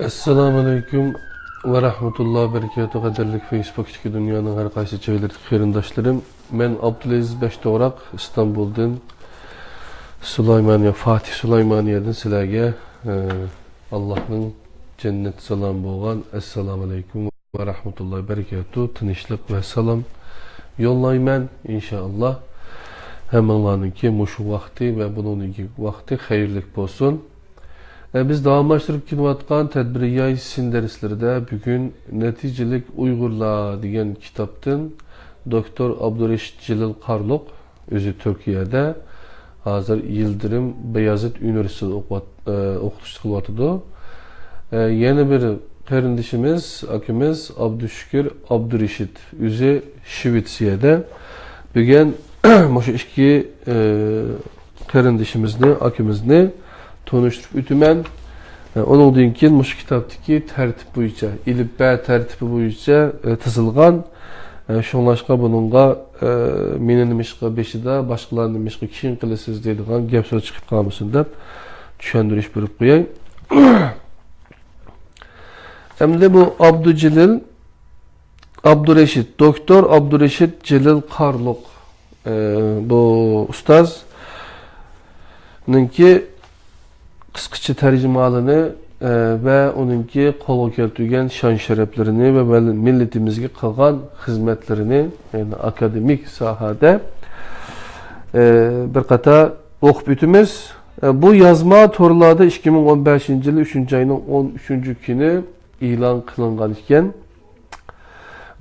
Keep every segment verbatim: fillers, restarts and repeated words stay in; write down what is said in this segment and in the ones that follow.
ئەسسالامۇ ئەلەيكۇم ۋە رەھمەتۇللاھى ۋە بەرىكاتۇھ، قەدىرلىك فېيسبۇكتىكى دۇنيانىڭ ھەر قايسى جايلىرىدىكى قېرىنداشلىرىم. مەن ئابدۇلئەزىز بەشتوغراق، ئىستانبۇلدىن سۇلايمانىيە، فاتىھ سۇلايمانىيەدىن سىلەرگە، ئە، ئاللاھنىڭ جەننەت سالامى بولغان ئەسسالامۇ ئەلەيكۇم ۋە رەھمەتۇللاھى ۋە بەرىكاتۇھ، تىنچلىق ۋە سالام يوللايمەن، ئىنشائاللاھ. ھەممىڭلارنىڭكى مۇشۇ ۋاقتى ۋە بۇنىڭدىن كېيىنكى ۋاقتى خەيرلىك بولسۇن. ئە، بىز داۋاملاشتۇرۇپ كېلىۋاتقان تەدبىرىياي سىن دەرسلىرىدە بۈگۈن نەتىجىلىك ئۇيغۇرلار دېگەن كىتابتىن دوكتور ئابدۇرېشىت جېلىل قارلۇق، ئۆزى تۈركىيەدە، ھازىر يىلدىرىم بايازىد ئۇنىۋېرسىتېتىدا ئوقۇۋات-، ئە، ئوقۇتقۇچىلىق قىلىۋاتىدۇ. ئە، يەنە بىر قېرىندىشىمىز، ئاكىمىز ئابدۇشۈكۈر ئابدۇرېشىت، ئۆزى شىۋېتسىيەدە. بۈگۈن مۇشۇ ئىككى، ئە، قېرىندىشىمىزنى، ئاكىمىزنى تونۇشتۇرۇپ ئۆتىمەن. ئە، ئۇنىڭدىن كېيىن مۇشۇ كىتابتىكى تەرتىپ بويىچە، ئېلىپبە تەرتىپى بويىچە، ئە، تىزىلغان. ئە، شۇڭلاشقا بۇنىڭغا، ئە، مېنى نېمىشقا بېشىدا، باشقىلارنى نېمىشقا كېيىن قىلىسىز دەيدىغان گەپ سۆز چىقىپ قالمىسۇن دەپ چۈشەندۈرۈش بېرىپ قوياي. ئەمدى بۇ ئابدۇجېلىل ئابدۇرېشىت، دوكتور ئابدۇرېشىت جېلىل قارلۇق، ئە، بۇ ئۇستازنىڭكى قىسقىچە تەرجىمىھالىنى، ئە، ۋە ئۇنىڭكى قولغا كەلتۈرگەن شان-شەرەپلىرىنى ۋە مىل-، مىللىتىمىزگە قىلغان خىزمەتلىرىنى، يەنى ئاكادېمىك ساھەدە، ئە، بىر قاتار ئوقۇپ ئۆتىمىز. ئە، بۇ يازما تورلاردا ئىككى مىڭ ئون بەشىنچى يىل ئۈچىنچى ئاينىڭ ئون ئۈچىنچى كۈنى ئېلان قىلىنغان ئىكەن.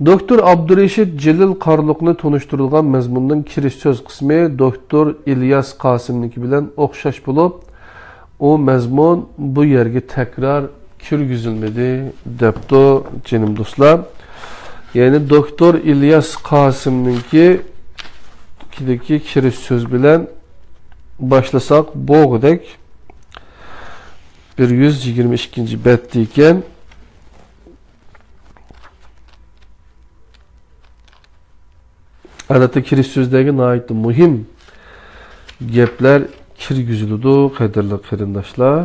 دوكتور ئابدۇرېشىت جېلىل قارلۇقنى تونۇشتۇرىدىغان مەزمۇننىڭ كىرىش سۆز قىسمى دوكتور ئىلياس قاسىمنىڭكى بىلەن ئوخشاش بولۇپ، ئۇ مەزمۇن بۇ يەرگە تەكرار كىرگۈزۈلمىدى، دەپتۇ، جېنىم دوستلار. يەنى دوكتور ئىلياس قاسىمنىڭكى كىدىكى كىرىش سۆز بىلەن باشلىساق بولغۇدەك. بىر يۈز يىگىرمە ئىككىنچى بەتتە ئىكەن. ئادەتتە كىرىش سۆزلەرگە ناھايىتى مۇھىم گەپلەر كىرگۈزۈلىدۇ، قەدىرلىك قېرىنداشلار.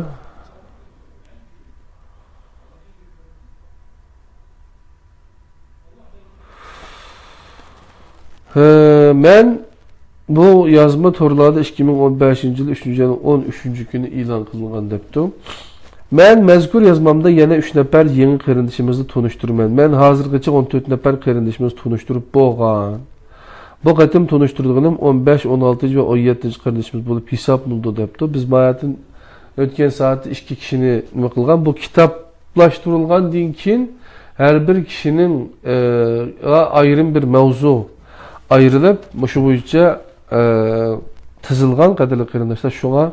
ھە، مەن بۇ يازما تورلاردا ئىككى مىڭ ئون بەشىنچى يىل ئۈچىنچى ئاينىڭ ئون ئۈچىنچى كۈنى ئېلان قىلىنغان دەپتۇ. مەن مەزكۇر يازمامدا يەنە ئۈچ نەپەر يېڭى قېرىندىشىمىزنى تونۇشتۇرىمەن. مەن ھازىرغىچە ئون تۆت نەپەر قېرىندىشىمىزنى تونۇشتۇرۇپ بولغان. بۇ قېتىم تونۇشتۇرىدىغىنىم ئون بەش، ئون ئالتىنچى ۋە ئون يەتتىنچى قېرىندىشىمىز بولۇپ ھېسابلىنىدۇ دەپتۇ. بىز ماياتىن ئۆتكەن سائەتتە ئىككى كىشىنى نېمە قىلغان. بۇ كىتاب قۇتلاشتۇرۇلغاندىن كېيىن ھەر بىر كىشىنىڭ، ئە، ئايرىم بىر مەۋزۇ ئايرىلىپ، مۇشۇ بويىچە، ئە، تىزىلغان، قەدىرلىك قېرىنداشلار. شۇڭا،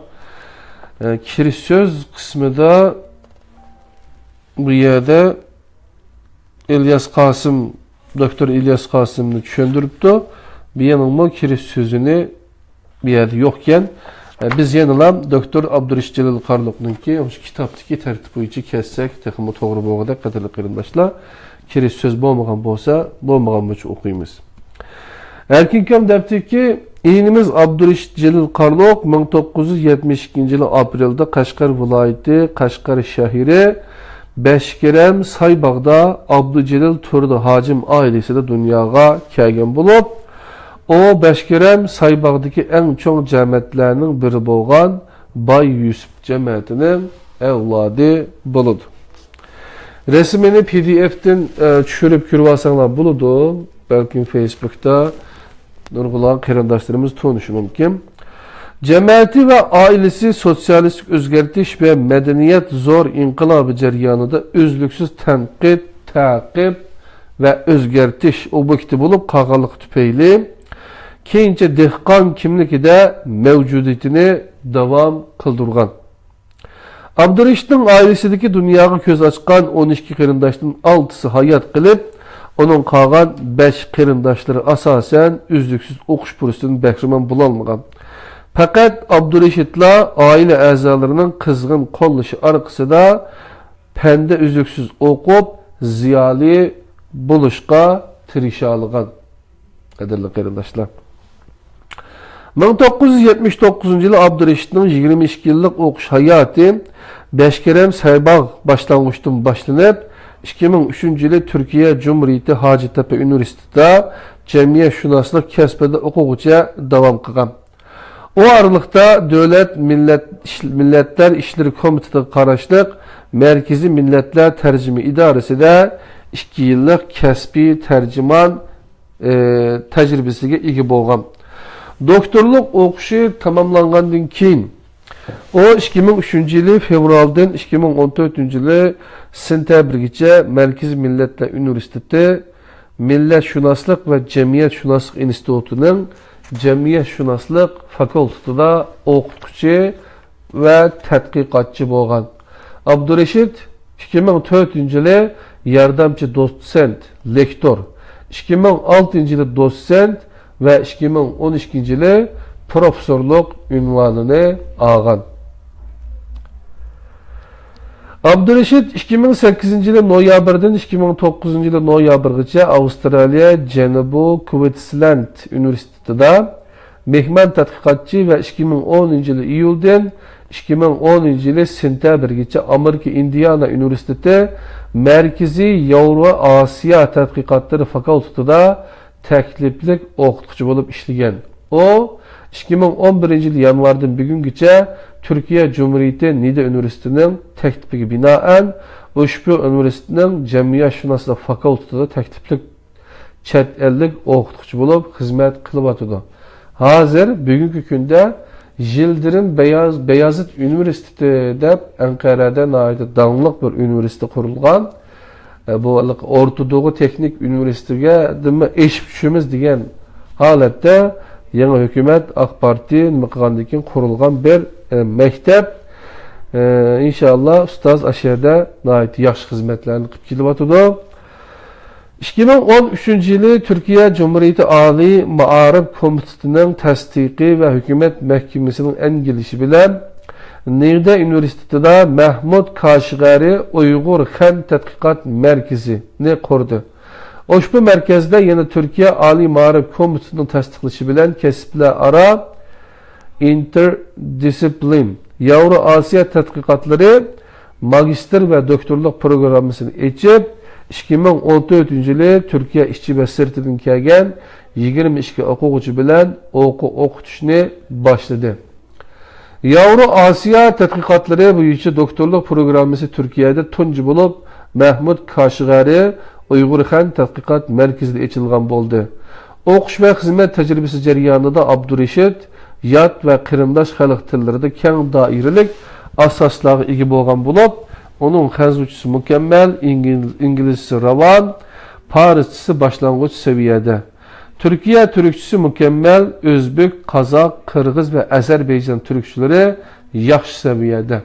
ئە، كىرىش سۆز قىسمىدا بۇ يەردە ئىلياس قاسىم، دوكتور ئىلياس قاسىمنى چۈشەندۈرۈپتۇ. بۇ يەرنىڭمۇ كىرىش سۆزىنى بۇ يەردە يوقكەن. ئە، بىز يەنىلا دوكتور ئابدۇرېشىت جېلىل قارلۇقنىڭكى مۇشۇ كىتابتىكى تەرتىپ بويىچە كەتسەك تېخىمۇ توغرا بولغۇدەك، قەدىرلىك قېرىنداشلار. كىرىش سۆز بولمىغان بولسا، بولمىغان بويىچە ئوقۇيمىز. ئەركىن ئاكام دەپتىكى، ئىنىمىز ئابدۇرېشىت جېلىل قارلۇق مىڭ توققۇز يۈز يەتمىش ئىككىنچى يىلى ئاپرېلدا قەشقەر ۋىلايىتى، قەشقەر شەھىرى، بەشكېرەم سايباغدا ئابدۇجېلىل تۇردى ھاجىم ئائىلىسىدە دۇنياغا كەلگەن بولۇپ، ئۇ بەشكېرەم سايباغدىكى ئەڭ چوڭ جەمەتلەرنىڭ بىرى بولغان باي يۈسۈپ جەمەتىنىڭ ئەۋلادى بولىدۇ. رەسىمىنى پى دى ئېفتىن، ئە، چۈشۈرۈپ كۆرۈۋالساڭلار بولىدۇ. بەلكىم فېيسبۇكتا نۇرغۇنلىغان قېرىنداشلىرىمىز تونۇشى مۇمكىن. جەمەتى ۋە ئائىلىسى سوتسىيالىستىك ئۆزگەرتىش ۋە مەدەنىيەت زور ئىنقىلابى جەريانىدا ئۈزلۈكسىز تەنقىد، تەقىب ۋە ئۆزگەرتىش ئوبيېكتى بولۇپ قالغانلىقى تۈپەيلى، كېيىنچە دېھقان كىملىكىدە مەۋجۇدىيىتىنى داۋام قىلدۇرغان. ئابدۇرېشىتنىڭ ئائىلىسىدىكى دۇنياغا كۆز ئاچقان ئون ئىككى قېرىنداشتىن ئالتىسى ھايات قېلىپ، ئۇنىڭ قالغان بەش قېرىنداشلىرى ئاساسەن ئۈزلۈكسىز ئوقۇش پۇرسىتىدىن بەھرىمەن بولالمىغان. پەقەت ئابدۇرېشىتلا ئائىلە ئەزالىرىنىڭ قىزغىن قوللىشى ئارقىسىدا پەندە ئۈزلۈكسىز ئوقۇپ، زىيالىي بولۇشقا تىرىشالىغان. قەدىرلىك قېرىنداشلار، مىڭ توققۇز يۈز يەتمىش توققۇزىنچى يىلى ئابدۇرېشىتنىڭ يىگىرمە ئىككى يىللىق ئوقۇش ھاياتى بەشكېرەم سايباغ باشلانغۇچتىن باشلىنىپ، ئىككى مىڭ ئۈچىنچى يىلى تۈركىيە جۇمھۇرىيىتى ھاجىتەپە ئۇنىۋېرسىتېتىدا جەمئىيەتشۇناسلىق كەسپىدە ئوقۇغۇچە داۋام قىلغان. ئۇ ئارىلىقتا دۆلەت مىللەت ئىش-، مىللەتلەر ئىشلىرى كومىتېتىغا قاراشلىق مەركىزىي مىللەتلەر تەرجىمە ئىدارىسىدە ئىككى يىللىق كەسپىي تەرجىمان، ئى، تەجرىبىسىگە ئىگە بولغان. دوكتورلۇق ئوقۇشى تاماملانغاندىن كېيىن، ئۇ ئىككى مىڭ ئۈچىنچى يىلى فېۋرالدىن ئىككى مىڭ ئون تۆتىنچى يىلى سېنتەبىرگىچە مەركىزىي مىللەتلەر ئۇنىۋېرسىتېتى مىللەتشۇناسلىق ۋە جەمئىيەتشۇناسلىق ئىنستىتۇتىنىڭ جەمئىيەتشۇناسلىق فاكۇلتېتىدا ئوقۇتقۇچى ۋە تەتقىقاتچى بولغان. ئابدۇرېشىت ئىككى مىڭ تۆتىنچى يىلى ياردەمچى دوتسېنت، لېكتور، ئىككى مىڭ ئالتىنچى يىلى دوتسېنت ۋە ئىككى مىڭ ئون ئىككىنچى يىلى پروفېسسورلۇق ئۇنۋانىنى ئالغان. ئابدۇرېشىت ئىككى مىڭ سەككىزىنچى يىلى نويابىردىن ئىككى مىڭ توققۇزىنچى يىلى نويابىرغىچە ئاۋسترالىيە جەنۇبىي كۇينسلەند ئۇنىۋېرسىتېتىدا مېھمان تەتقىقاتچى ۋە ئىككى مىڭ ئونىنچى يىلى ئىيۇلدىن ئىككى مىڭ ئونىنچى يىلى سېنتەبىرگىچە ئامېرىكا ئىندىئانا ئۇنىۋېرسىتېتى مەركىزىي ياۋرو ئاسىيا تەتقىقاتلىرى فاكۇلتېتىدا تەكلىپلىك ئوقۇتقۇچى بولۇپ ئىشلىگەن. ئۇ ئىككى مىڭ ئون بىرىنچى يىل يانۋاردىن بۈگۈنگىچە تۈركىيە جۇمھۇرىيىتى نىدا ئۇنىۋېرسىتېتىنىڭ تەكلىپىگە بىنائەن، ئۇشبۇ ئۇنىۋېرسىتېتنىڭ جەمئىيەتشۇناسلىق فاكۇلتېتىدا تەكلىپلىك چەت ئەللىك ئوقۇتقۇچى بولۇپ خىزمەت قىلىۋاتىدۇ. ھازىر بۈگۈنكى كۈندە يىلدىرىم بەياز-، بەيازىت ئۇنىۋېرسىتېتى دەپ ئەنقەرەدە ناھايىتى داڭلىق بىر ئۇنىۋېرسىتېت قۇرۇلغان. ئە، بۇ ئورتا دوغۇ تېخنىك ئۇنىۋېرسىتېتىگە دىممۇ ئېشىپ چۈشىمىز دېگەن ھالەتتە يېڭى ھۆكۈمەت، ئاق پارتىيە نېمە قىلغاندىن كېيىن قۇرۇلغان بىر، ئە، مەكتەپ. ئە، ئىنشاللا ئۇستاز ئاشۇ يەردە ناھايىتى ياخشى خىزمەتلەرنى قىلىپ كېلىۋاتىدۇ. ئىككى مىڭ ئون ئۈچىنچى يىلى تۈركىيە جۇمھۇرىيىتى ئالىي مائارىپ كومىتېتىنىڭ تەستىقى ۋە ھۆكۈمەت مەھكىمىسىنىڭ ئەنگىلىشى بىلەن نېغدە ئۇنىۋېرسىتېتىدا مەھمۇد كاشغەرى ئۇيغۇر خەن تەتقىقات مەركىزىنى قۇردى. ئۇشبۇ مەركەزدە يەنە تۈركىيە ئالىي مائارىپ كومىتېتىنىڭ تەستىقلىشى بىلەن كەسىپلەر ئارا ئىنتېردىسسىپلىن ياۋرو ئاسىيا تەتقىقاتلىرى ماگىستىر ۋە دوكتورلۇق پروگراممىسىنى ئېچىپ، ئىككى مىڭ ئون تۆتىنچى يىلى تۈركىيە ئىچى ۋە سىرتىدىن كەلگەن يىگىرمە ئىككى ئوقۇغۇچى بىلەن ئوقۇ ئوقۇتۇشنى باشلىدى. ياۋرو ئاسىيا تەتقىقاتلىرى بويىچە دوكتورلۇق پروگراممىسى تۈركىيەدە تۇنجى بولۇپ، مەھمۇد كاشغەرى ئۇيغۇر خەن تەتقىقات مەركىزىدە ئېچىلغان بولدى. ئوقۇش ۋە خىزمەت تەجرىبىسى جەريانىدا ئابدۇرېشىت يات ۋە قېرىنداش خەلق تىللىرىدا كەڭ دائىرىلىك ئاساسلارغا ئىگە بولغان بولۇپ، ئۇنىڭ خەنزۇچىسى مۇكەممەل، ئىنگل-، ئىنگلىزچىسى راۋان، پارسچىسى باشلانغۇچ سەۋىيەدە. تۈركىيە تۈركچىسى مۇكەممەل، ئۆزبېك، قازاق، قىرغىز ۋە ئەزەربەيجان تۈركچىلىرى ياخشى سەۋىيەدە.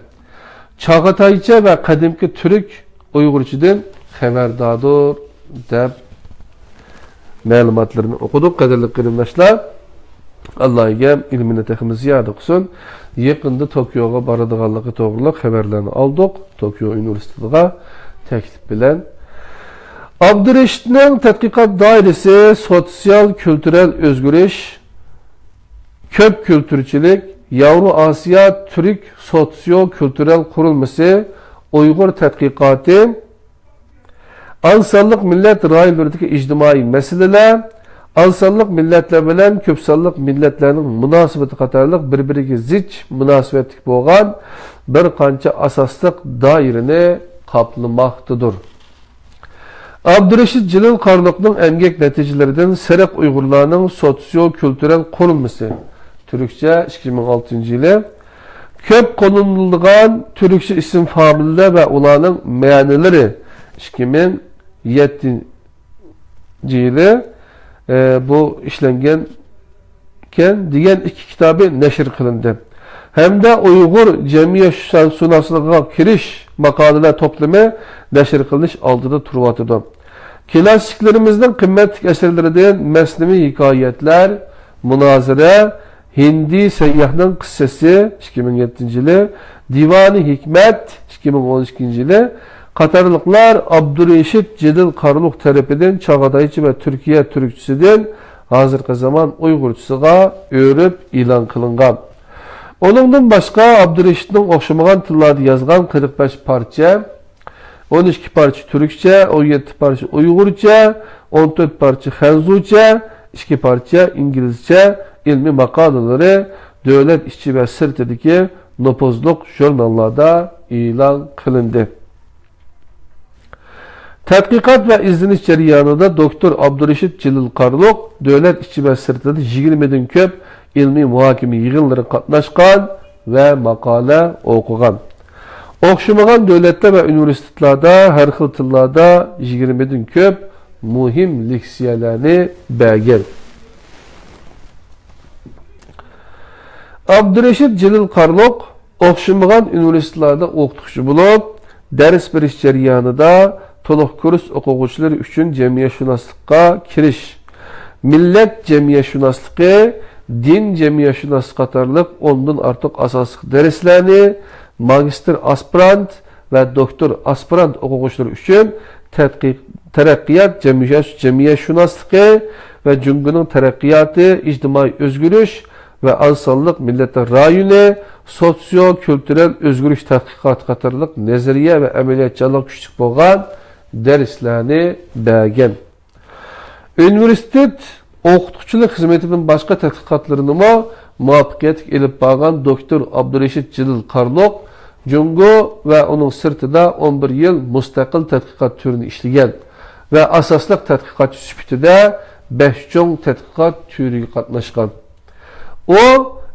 چاغاتايچە ۋە قەدىمكى تۈرك ئۇيغۇرچىدىن خەۋەرداردۇر، دەپ مەلۇماتلىرىنى ئوقۇدۇق، قەدىرلىك قېرىنداشلار. ئاللا ئىگەم ئىلمىنى تېخىمۇ زىيادە قىلسۇن. يېقىندا توكيوغا بارىدىغانلىقى توغرىلىق خەۋەرلەرنى ئالدۇق. توكيو ئۇنىۋېرسىتېتىغا تەكلىپ بىلەن. ئابدۇرېشىتنىڭ تەتقىقات دائىرىسى سوتسىيال-كۈلتۈرەل ئۆزگىرىش، كۆپ كۈلتۈرچىلىك، ياۋرو ئاسىيا تۈرك سوتسىيو-كۈلتۈرەل قۇرۇلمىسى، ئۇيغۇر تەتقىقاتى، ئاز سانلىق مىللەت رايونلىرىدىكى ئىجتىمائىي مەسىلىلەر، ئاز سانلىق مىللەتلەر بىلەن كۆپ سانلىق مىللەتلەرنىڭ مۇناسىۋىتى قاتارلىق بىر-بىرىگە زىچ مۇناسىۋەتلىك بولغان بىر قانچە ئاساسلىق دائىرىنى قاپلىماقتىدۇر. ئابدۇرېشىت جېلىل قارلۇقنىڭ ئەمگەك نەتىجىلىرىدىن سېرىق ئۇيغۇرلارنىڭ سوتسىيو-كۈلتۈرەل قۇرۇلمىسى، تۈركچە، ئىككى مىڭ ئالتىنچى يىلى، كۆپ قوللىنىلىدىغان تۈركچە ئىسىم فامىلىلەر ۋە ئۇلارنىڭ مەنىلىرى، ئىككى مىڭ يەتتىنچى يىلى، ئە، بۇ ئىشلەنگەن ئىكەن دېگەن ئىككى كىتابى نەشر قىلىندى ھەمدە ئۇيغۇر جەمئىيەتشۇناسلىقىغا كىرىش ماقالىلەر توپلىمى نەشر قىلىنىش ئالدىدا تۇرۇۋاتىدۇ. كلاسسىكلىرىمىزنىڭ قىممەتلىك ئەسەرلىرىدىن مەسنىۋى ھېكايەتلەر، مۇنازىرە، ھىندى سەيياھنىڭ قىسسىسى، ئىككى مىڭ يەتتىنچى يىلى، دىۋانى ھېكمەت، ئىككى مىڭ ئون ئىككىنچى يىلى، قاتارلىقلار ئابدۇرېشىت جېلىل قارلۇق تەرىپىدىن چاغاتايچە ۋە تۈركىيە تۈركچىسىدىن ھازىرقى زامان ئۇيغۇرچىسىغا ئۆرۈپ ئېلان قىلىنغان. ئۇنىڭدىن باشقا، ئابدۇرېشىتنىڭ ئوخشىمىغان تىللاردا يازغان قىرىق بەش پارچە، ئون ئىككى پارچە تۈركچە، ئون يەتتە پارچە ئۇيغۇرچە، ئون تۆت پارچە خەنزۇچە، ئىككى پارچە ئىنگلىزچە ئىلمىي ماقالىلىرى دۆلەت ئىچى ۋە سىرتىدىكى نوپۇزلۇق ژۇرناللاردا ئېلان قىلىندى. تەتقىقات ۋە ئىزدىنىش جەريانىدا دوكتور ئابدۇرېشىت جېلىل قارلۇق دۆلەت ئىچى ۋە سىرتىدا يىگىرمىدىن كۆپ ئىلمىي مۇھاكىمە يىغىنلىرىغا قاتناشقان ۋە ماقالە ئوقۇغان. ئوخشىمىغان دۆلەتلەر ۋە ئۇنىۋېرسىتېتلاردا ھەر خىل تىللاردا يىگىرمىدىن كۆپ مۇھىم لېكسىيەلەرنى بەرگەن. ئابدۇرېشىت جېلىل قارلۇق ئوخشىمىغان ئۇنىۋېرسىتېتلاردا ئوقۇتقۇچى بولۇپ، دەرس بېرىش جەريانىدا تولۇق كۇرس ئوقۇغۇچىلىرى ئۈچۈن جەمئىيەتشۇناسلىققا كىرىش، مىللەت جەمئىيەتشۇناسلىقى، دىن جەمئىيەتشۇناسلىقى قاتارلىق ئوندىن ئارتۇق ئاساسلىق دەرسلەرنى ماگىستىر ئاسپىرانت ۋە دوكتور ئاسپىرانت ئوقۇغۇچىلىرى ئۈچۈن تەتقىق، تەرەققىيات جەمئىيەت، جەمئىيەتشۇناسلىقى ۋە جۇڭگونىڭ تەرەققىياتى، ئىجتىمائىي ئۆزگىرىش ۋە ئاز سانلىق مىللەتلەر رايونى، سوتسىيو-كۈلتۈرەل ئۆزگىرىش تەتقىقاتى قاتارلىق نەزەرىيە ۋە ئەمەلىيەتچانلىقى كۈچلۈك بولغان دەرسلەرنى بەرگەن. ئۇنىۋېرسىتېت ئوقۇتقۇچىلىق خىزمىتىدىن باشقا تەتقىقاتلىرىنىمۇ مۇۋەپپەقىيەتلىك ئېلىپ بارغان دوكتور ئابدۇرېشىت جېلىل قارلۇق جۇڭگو ۋە ئۇنىڭ سىرتىدا ئون بىر يىل مۇستەقىل تەتقىقات تۈرىنى ئىشلىگەن ۋە ئاساسلىق تەتقىقاتچى سۈپىتىدە بەش چوڭ تەتقىقات تۈرىگە قاتناشقان. ئۇ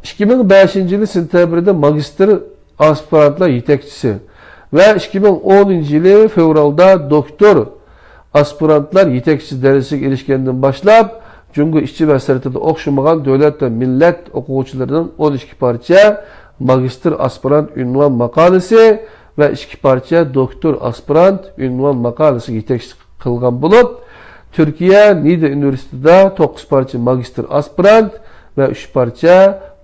ئىككى مىڭ بەشىنچى يىلى سېنتەبىردە ماگىستىر ئاسپىرانتلار يېتەكچىسى ۋە ئىككى مىڭ ئونىنچى يىلى فېۋرالدا دوكتور ئاسپىرانتلار يېتەكچىسى دەرىجىسىگە ئېرىشكەندىن باشلاپ، جۇڭگو ئىچى ۋە سىرتىدا ئوخشىمىغان دۆلەت ۋە مىللەت ئوقۇغۇچىلىرىنىڭ ئون ئىككى پارچە ماگىستىر ئاسپىرانت ئۇنۋان ماقالىسى ۋە ئىككى پارچە دوكتور ئاسپىرانت ئۇنۋان ماقالىسىگە يېتەكچىلىك قىلغان بولۇپ، تۈركىيە نىدا ئۇنىۋېرسىتېتىدا توققۇز پارچە ماگىستىر ئاسپىرانت ۋە ئۈچ پارچە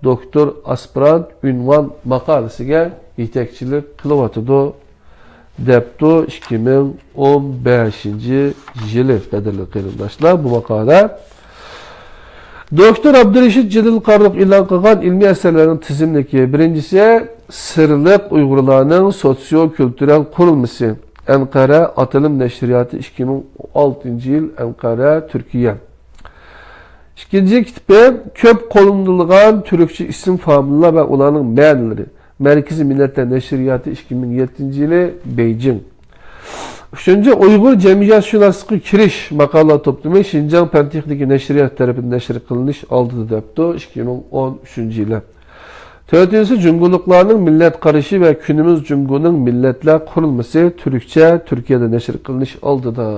دوكتور ئاسپىرانت ئۇنۋان ماقالىسىگە يېتەكچىلىك قىلىۋاتىدۇ، دەپتۇ ئىككى مىڭ ئون بەشىنچى يىلى، قەدىرلىك قېرىنداشلار، بۇ ماقالە. دوكتور ئابدۇرېشىت جېلىل قارلۇق ئېلان قىلغان ئىلمىي ئەسەرلەرنىڭ تىزىملىكى. بىرىنچىسى، سىرلىق ئۇيغۇرلارنىڭ سوتسىيو-كۈلتۈرەل قۇرۇلمىسى. ئەنقەرە، ئاتىلىم نەشرىياتى، ئىككى مىڭ ئالتىنچى يىل، ئەنقەرە، تۈركىيە. ئىككىنچى كىتابى، كۆپ قوللىنىلغان تۈركچە ئىسىم فامىلىلار ۋە ئۇلارنىڭ مەنىلىرى. مەركىزىي مىللەتلەر نەشرىياتى، ئىككى مىڭ يەتتىنچى يىلى، بېيجىڭ. ئۈچىنچى، ئۇيغۇر جەمئىيەتشۇناسلىقىغا كىرىش ماقالىلەر توپلىمى شىنجاڭ پەن تېخنىكا نەشرىياتى تەرىپىدىن نەشر قىلىنىش ئالدىدا دەپتۇ، ئىككى مىڭ ئون ئۈچىنچى يىلى. تۆتىنچىسى، جۇڭگولۇقلارنىڭ مىللەت قارىشى ۋە كۈنىمىز جۇڭگونىڭ مىللەتلەر قۇرۇلمىسى تۈركچە تۈركىيەدە نەشر قىلىنىش ئالدىدا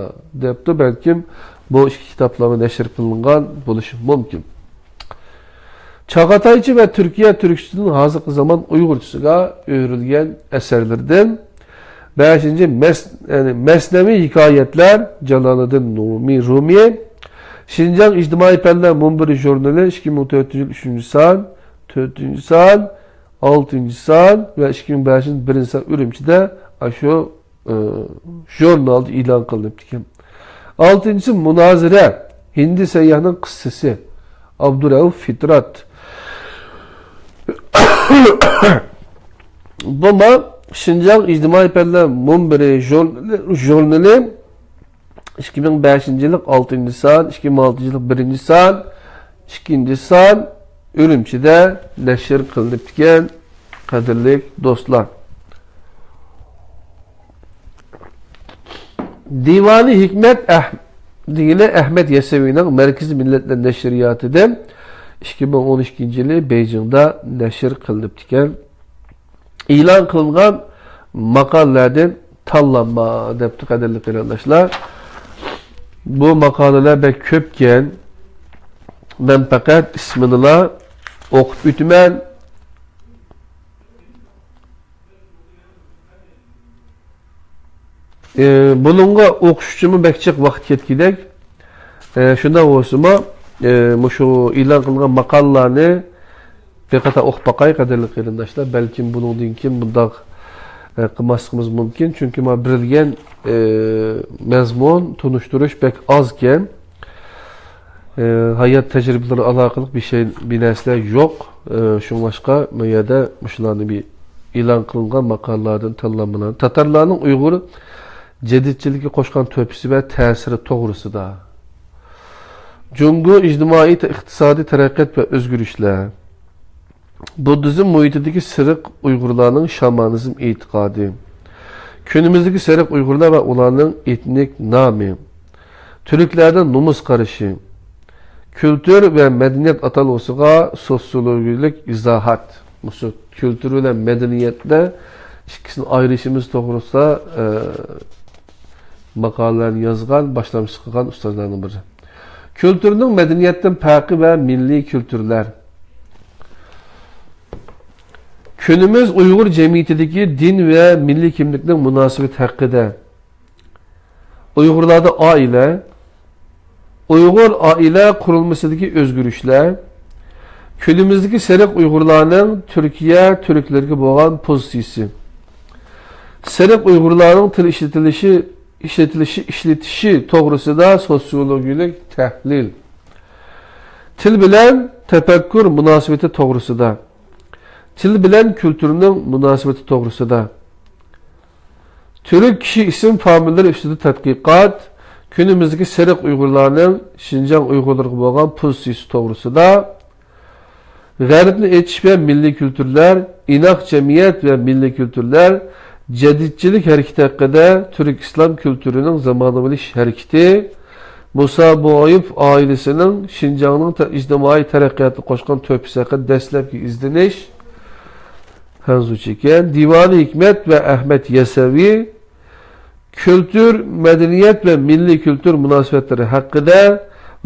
دەپتۇ، بەلكىم بۇ ئىككى كىتابلارمۇ نەشر قىلىنغان بولۇشى مۇمكىن. چاغاتايچە ۋە تۈركىيە تۈركچىسىدىن ھازىرقى زامان ئۇيغۇرچىسىغا ئۆرۈلگەن ئەسەرلىرىدىن. بەشىنچى، مەس-، يەنى مەسنەۋى ھېكايەتلەر، جالالىدىن نۇمى رۇمى. شىنجاڭ ئىجتىمائىي پەنلەر مۇنبىرى ژۇرنىلى، ئىككى مىڭ تۆتىنچى يىل، ئۈچىنچى سان، تۆتىنچى سان، ئالتىنچى سان ۋە ئىككى مىڭ بەشىنچى يىل، بىرىنچى سان ئۈرۈمچىدە ئاشۇ ئى، ژۇرنالدا ئېلان قىلىنىپتىكەن. ئالتىنچىسى، مۇنازىرە، ھىندى سەيياھنىڭ قىسسىسى، ئابدۇرەئۇف فىترات. بۇمۇ شىنجاڭ ئىجتىمائىي پەنلەر مۇنبىرى ژۇرنىلى، ژۇرنىلى، ئىككى مىڭ بەشىنچى يىللىق ئالتىنچى سان، ئىككى مىڭ ئالتىنچى يىللىق بىرىنچى سان، ئىككىنچى سان ئۈرۈمچىدە نەشر قىلىنىپتىكەن، قەدىرلىك دوستلار. دىۋانى ھېكمەت ئەھ-، دېگىنى ئەھمەد يەسەۋىنىڭ مەركىزىي مىللەتلەر نەشرىياتىدىن ئىككى مىڭ ئون ئىككىنچى يىلى بېيجىڭدا نەشر قىلىنىپتىكەن. ئېلان قىلىنغان ماقالىلەردىن تاللانما دەپتۇ، قەدىرلىك قېرىنداشلار. بۇ ماقالىلەر بەك كۆپكەن. مەن پەقەت ئىسمىنىلا ئوقۇپ ئۆتىمەن. ئى، بۇنىڭغا ئوقۇش ئۈچۈنمۇ بەك جىق ۋاقىت كەتكۈدەك. ئى، شۇنداق بولسىمۇ، ئى، مۇشۇ ئېلان قىلغان ماقالىلارنى بىر قاتار ئوقۇپ باقاي، قەدىرلىك قېرىنداشلار. بەلكىم بۇنىڭدىن كېيىن بۇنداق، ئى، قىلماسلىقىمىز مۇمكىن. چۈنكى مانا بېرىلگەن، ئى، مەزمۇن، تونۇشتۇرۇش بەك ئازكەن. ئى، ھايات تەجرىبىلىرى ئالاقىلىق بىر شەي، بىر نەرسىلەر يوق. ئى، شۇڭلاشقا، بۇ يەردە مۇشۇلارنى بىر ئېلان قىلىنغان ماقالىلاردىن تاللانمىلار. تاتارلارنىڭ ئۇيغۇر جەدىدچىلىكىگە قوشقان تۆھپىسى ۋە تەسىرى توغرىسىدا. جۇڭگو ئىجتىمائىي، ئىقتىسادىي تەرەققىيات ۋە ئۆزگىرىشلەر. بۇددىزم مۇھىتىدىكى سېرىق ئۇيغۇرلارنىڭ شامانىزم ئېتىقادى. كۈنىمىزدىكى سېرىق ئۇيغۇرلار ۋە ئۇلارنىڭ ئېتنىك نامى. تۈركلەردە نومۇس قارىشى. كۈلتۈر ۋە مەدەنىيەت ئاتالغۇسىغا سوتسىيولوگىيەلىك ئىزاھات. مۇشۇ كۈلتۈر بىلەن مەدەنىيەتتە ئىككىسىنى ئايرىشىمىز توغرىسىدا، ئە، ماقالىلەرنى يازغان، باشلامچىلىق قىلغان ئۇستازلارنىڭ بىرى. كۈلتۈرنىڭ مەدەنىيەتتىن پەرقى ۋە مىللىي كۈلتۈرلەر. كۈنىمىز ئۇيغۇر جەمئىيىتىدىكى دىن ۋە مىللىي كىملىكنىڭ مۇناسىۋىتى ھەققىدە. ئۇيغۇرلاردا ئائىلە، ئۇيغۇر ئائىلە قۇرۇلمىسىدىكى ئۆزگىرىشلەر، كۈنىمىزدىكى سېرىق ئۇيغۇرلارنىڭ تۈركىيە تۈركلىرىگە بولغان پوزىتسىيىسى، سېرىق ئۇيغۇرلارنىڭ تىل ئىشلىتىلىشى، ئىشلىتىلىشى، ئىشلىتىشى توغرىسىدا سوتسىيولوگىيەلىك تەھلىل، تىل بىلەن تەپەككۇر مۇناسىۋىتى توغرىسىدا، تىل بىلەن كۈلتۈرنىڭ مۇناسىۋىتى توغرىسىدا، تۈرك كىشى ئىسىم فامىلىلىرى ئۈستىدە تەتقىقات، كۈنىمىزدىكى سېرىق ئۇيغۇرلارنىڭ شىنجاڭ ئۇيغۇرلىرىغا بولغان پوزىتسىيىسى توغرىسىدا، غەربنى ئېچىش ۋە مىللىي كۈلتۈرلەر، ئىناق جەمئىيەت ۋە مىللىي كۈلتۈرلەر، جەدىدچىلىك ھەرىكىتى ھەققىدە، تۈرك ئىسلام كۈلتۈرىنىڭ زامانىۋىلىشىش ھەرىكىتى، مۇسا بوغايېۋ ئائىلىسىنىڭ شىنجاڭنىڭ تە-، ئىجتىمائىي تەرەققىياتىغا قوشقان تۆھپىسى ھەققىدە دەسلەپكى ئىزدىنىش، خەنزۇچە ئىكەن، دىۋانى ھېكمەت ۋە ئەھمەد يەسەۋى، كۈلتۈر، مەدەنىيەت ۋە مىللىي كۈلتۈر مۇناسىۋەتلىرى ھەققىدە،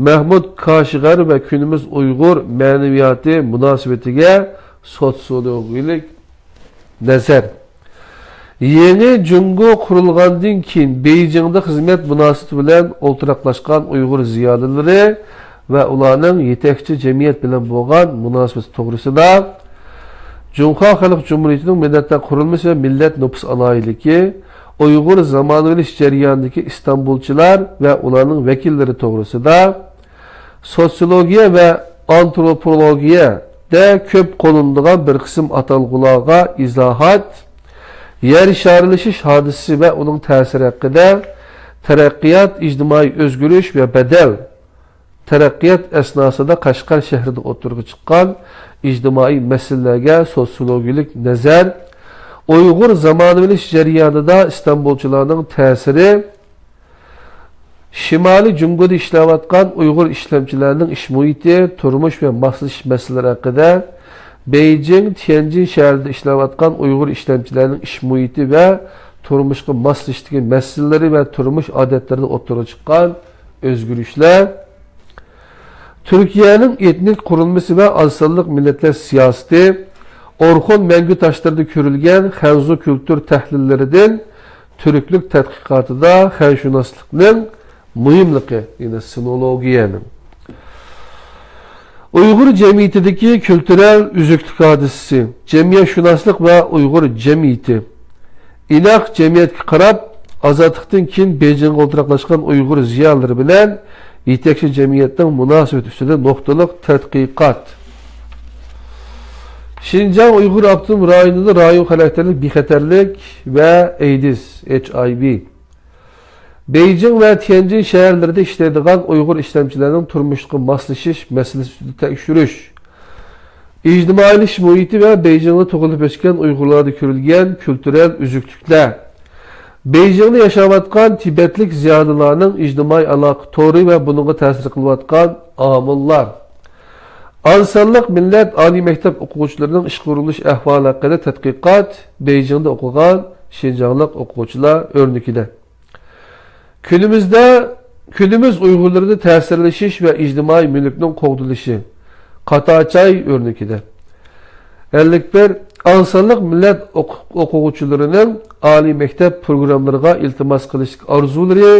مەھمۇد كاشىغەر ۋە كۈنىمىز ئۇيغۇر مەنىۋىياتى مۇناسىۋىتىگە سوتسىيولوگىيەلىك نەزەر. يېڭى جۇڭگو قۇرۇلغاندىن كېيىن بېيجىڭدا خىزمەت مۇناسىۋىتى بىلەن ئولتۇراقلاشقان ئۇيغۇر زىيالىيلىرى ۋە ئۇلارنىڭ يېتەكچى جەمئىيەت بىلەن بولغان مۇناسىۋىتى توغرىسىدا، جۇڭخۇا خەلق جۇمھۇرىيىتىنىڭ مىللەتلەر قۇرۇلمىسى ۋە مىللەت نوپۇس ئالاھىدىلىكى، ئۇيغۇر زامانىۋىلىشىش جەريانىدىكى ئىستانبۇلچىلار ۋە ئۇلارنىڭ ۋەكىللىرى توغرىسىدا، سوتسىيولوگىيە ۋە ئانتروپولوگىيەدە كۆپ قوللىنىدىغان بىر قىسىم ئاتالغۇلارغا ئىزاھات، يەر شارلىشىش ھادىسىسى ۋە ئۇنىڭ تەسىرى ھەققىدە، تەرەققىيات، ئىجتىمائىي ئۆزگىرىش ۋە بەدەل، تەرەققىيات ئەسناسىدا قەشقەر شەھىرىدە ئوتتۇرىغا چىققان ئىجتىمائىي مەسىلىلەرگە سوتسىيولوگىيەلىك نەزەر، ئۇيغۇر زامانىۋىلىشىش جەريانىدا ئىستانبۇلچىلارنىڭ تەسىرى، شىمالىي جۇڭگودا ئىشلەۋاتقان ئۇيغۇر ئىشلەمچىلەرنىڭ ئىش مۇھىتى، تۇرمۇش ۋە ماسلىشىش مەسىلىلىرى ھەققىدە، بېيجىڭ، تيەنجىن شەھىرىدە ئىشلەۋاتقان ئۇيغۇر ئىشلەمچىلەرنىڭ ئىش مۇھىتى ۋە تۇرمۇشقا ماسلىشىشتىكى مەسىلىلىرى ۋە تۇرمۇش ئادەتلىرىدە ئوتتۇرىغا چىققان ئۆزگىرىشلەر، تۈركىيەنىڭ ئېتنىك قۇرۇلمىسى ۋە ئاز سانلىق مىللەتلەر سىياسىتى، ئورخۇن مەڭگۈ تاشلىرىدا كۆرۈلگەن خەنزۇ كۈلتۈر تەھلىللىرىدىن تۈركلۈك تەتقىقاتىدا خەنشۇناسلىقنىڭ مۇھىملىقى، يەنى سىنولوگىيەنىڭ. ئۇيغۇر جەمئىيىتىدىكى كۈلتۈرەل ئۈزۈكلۈك ھادىسىسى، جەمئىيەتشۇناسلىق ۋە ئۇيغۇر جەمئىيىتى. ئىناق جەمئىيەتكە قاراپ، ئازادلىقتىن كېيىن بېيجىڭغا ئولتۇراقلاشقان ئۇيغۇر زىيالىيلىرى بىلەن يېتەكچى جەمئىيەتنىڭ مۇناسىۋىتى ئۈستىدە نۇقتىلىق تەتقىقات. شىنجاڭ ئۇيغۇر ئاپتونوم رايونىدا رايون خاراكتېرلىك بىخەتەرلىك ۋە ئەيدىز، ھېچ ئاي ۋى. بېيجىڭ ۋە تيەنجىن شەھەرلىرىدە ئىشلەيدىغان ئۇيغۇر ئىشلەمچىلەرنىڭ تۇرمۇشقا ماسلىشىش مەسىلىسى ئۈستىدە تەكشۈرۈش. ئىجتىمائىيلىشىش مۇھىتى ۋە بېيجىڭدا تۇغۇلۇپ ئۆسكەن ئۇيغۇرلاردا كۆرۈلگەن كۈلتۈرەل ئۈزۈكلۈكلەر. بېيجىڭدا ياشاۋاتقان تىبەتلىك زىيالىيلارنىڭ ئىجتىمائىي ئالاقە تورى ۋە بۇنىڭغا تەسىر قىلىۋاتقان ئامىللار. ئاز سانلىق مىللەت ئالىي مەكتەپ ئوقۇغۇچىلىرىنىڭ ئىشقا ئورۇنلىشىش ئەھۋالى ھەققىدە تەتقىقات، بېيجىڭدا ئوقۇغان شىنجاڭلىق ئوقۇغۇچىلار ئۆرنىكىدە. كۈنىمىزدە، كۈنىمىز ئۇيغۇرلىرىدا تەسىرلىشىش ۋە ئىجتىمائىي مۈلۈكنىڭ قوغدىلىشى، قاتاچاي ئۆرنىكىدە. ئەللىك بىر، ئاز سانلىق مىللەت ئوقۇ-، ئوقۇغۇچىلىرىنىڭ ئالىي مەكتەپ پروگراممىلىرىغا ئىلتىماس قىلىشتىكى ئارزۇلىرى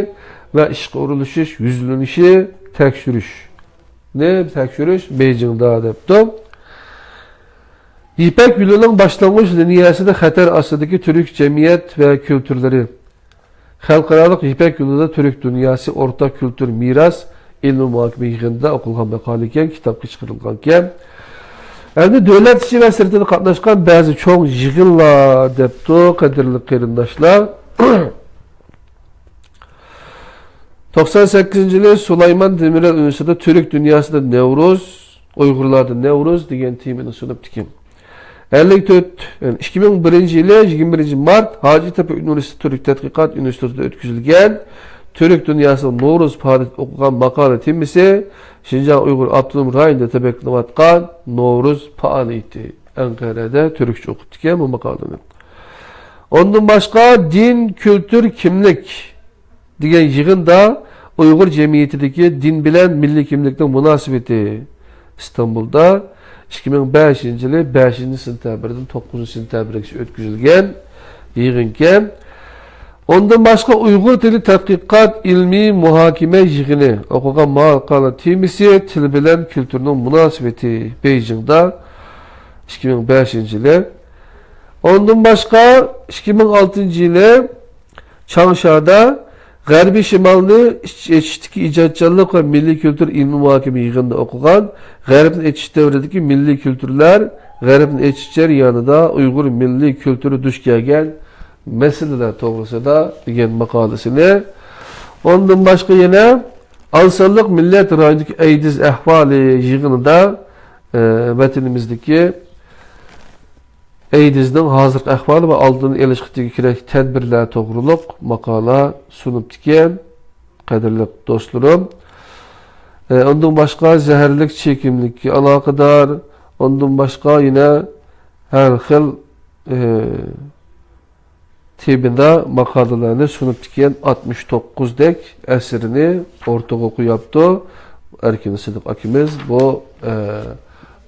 ۋە ئىشقا ئورۇنلىشىش يۈزلىنىشى تەكشۈرۈشنى تەكشۈرۈش بېيجىڭدا دەپتۇ. يىپەك يولىنىڭ باشلانغۇچ لىنىيەسىدە خەتەر ئاستىدىكى تۈرك جەمئىيەت ۋە كۈلتۈرلىرى. خەلقئارالىق يىپەك يولىدا تۈرك دۇنياسى ئورتاق كۈلتۈر مىراس، ئىلمىي مۇھاكىمە يىغىنىدا ئوقۇلغان ماقالە ئىكەن، كىتابقا چىقىرىلغان ئىكەن. ئەمدى دۆلەت ئىچى ۋە سىرتىدا قاتناشقان بەزى چوڭ يىغىنلار دەپتۇ، قەدىرلىك قېرىنداشلار. توقسان سەككىزىنچى يىلى سۇلايمان دېمىرەل ئۇنىۋېرسىتېتىدا تۈرك دۇنياسىدا نەۋرۇز، ئۇيغۇرلاردا نەۋرۇز دېگەن تېمىنى سۇنۇپتىكەن. ئەللىك تۆت، يەنى ئىككى مىڭ بىرىنچى يىلى يىگىرمە بىرىنچى مارت ھاجىتېپە ئۇنىۋېرسىتېتى تۈرك تەتقىقات ئىنستىتۇتىدا ئۆتكۈزۈلگەن تۈرك دۇنياسىنىڭ نورۇز پائالىيىتى ئوقۇغان ماقالە تېمىسى شىنجاڭ ئۇيغۇر ئاپتونوم رايونىدا تەپەككۇرلىنىۋاتقان نورۇز پائالىيىتى. ئەنقەرەدە تۈركچە ئوقۇپتىكەن بۇ ماقالىنى. ئۇندىن باشقا دىن، كۈلتۈر، كىملىك دېگەن يىغىندا ئۇيغۇر جەمئىيىتىدىكى دىن بىلەن مىللىي كىملىكنىڭ مۇناسىۋىتى، ئىستانبۇلدا ئىككى مىڭ بەشىنچى يىلى بەشىنچى سېنتەبىردىن توققۇزىنچى سېنتەبىرگىچە ئۆتكۈزۈلگەن يىغىنكەن. ئۇندىن باشقا ئۇيغۇر تىلى تەتقىقات ئىلمىي مۇھاكىمە يىغىنى، ئوقۇغان ماقالە تېمىسى تىل بىلەن كۈلتۈرنىڭ مۇناسىۋىتى، بېيجىڭدا ئىككى مىڭ بەشىنچى يىلى. ئۇندىن باشقا ئىككى مىڭ ئالتىنچى يىلى چاڭشادا غەربىي شىمالنى ئېچىشتىكى ئىجادچانلىق ۋە مىللىي كۈلتۈر ئىلمىي مۇھاكىمە يىغىنىدا ئوقۇغان غەربنى ئېچىش دەۋرىدىكى مىللىي كۈلتۈرلەر، غەربنى ئېچىش جەريانىدا ئۇيغۇر مىللىي كۈلتۈرى دۇچ كەلگەن مەسىلىلەر توغرىسىدا دېگەن ماقالىسىنى، ئۇندىن باشقا يەنە ئاز سانلىق مىللەت رايونىدىكى ئەيدىز ئەھۋالى يىغىنىدا، ئە، ۋەتىنىمىزدىكى ئەيدىزنىڭ ھازىرقى ئەھۋالى ۋە ئالدىنى ئېلىشقا كېرەك تەدبىرلەر توغرۇلۇق ماقالە سۇنۇپتىكەن، قەدىرلىك دوستلىرىم. ئە، ئۇندىن باشقا زەھەرلىك چېكىملىككە ئالاقىدار، ئۇندىن باشقا يەنە ھەر خىل، ئە، تېمىدا ماقالىلەرنى سۇنۇپتىكەن، ئاتمىش توققۇزدەك ئەسىرىنى ئوتتۇرىغا قويۇپتۇ. ئەركىن سىدىق ئاكىمىز بۇ، ئە،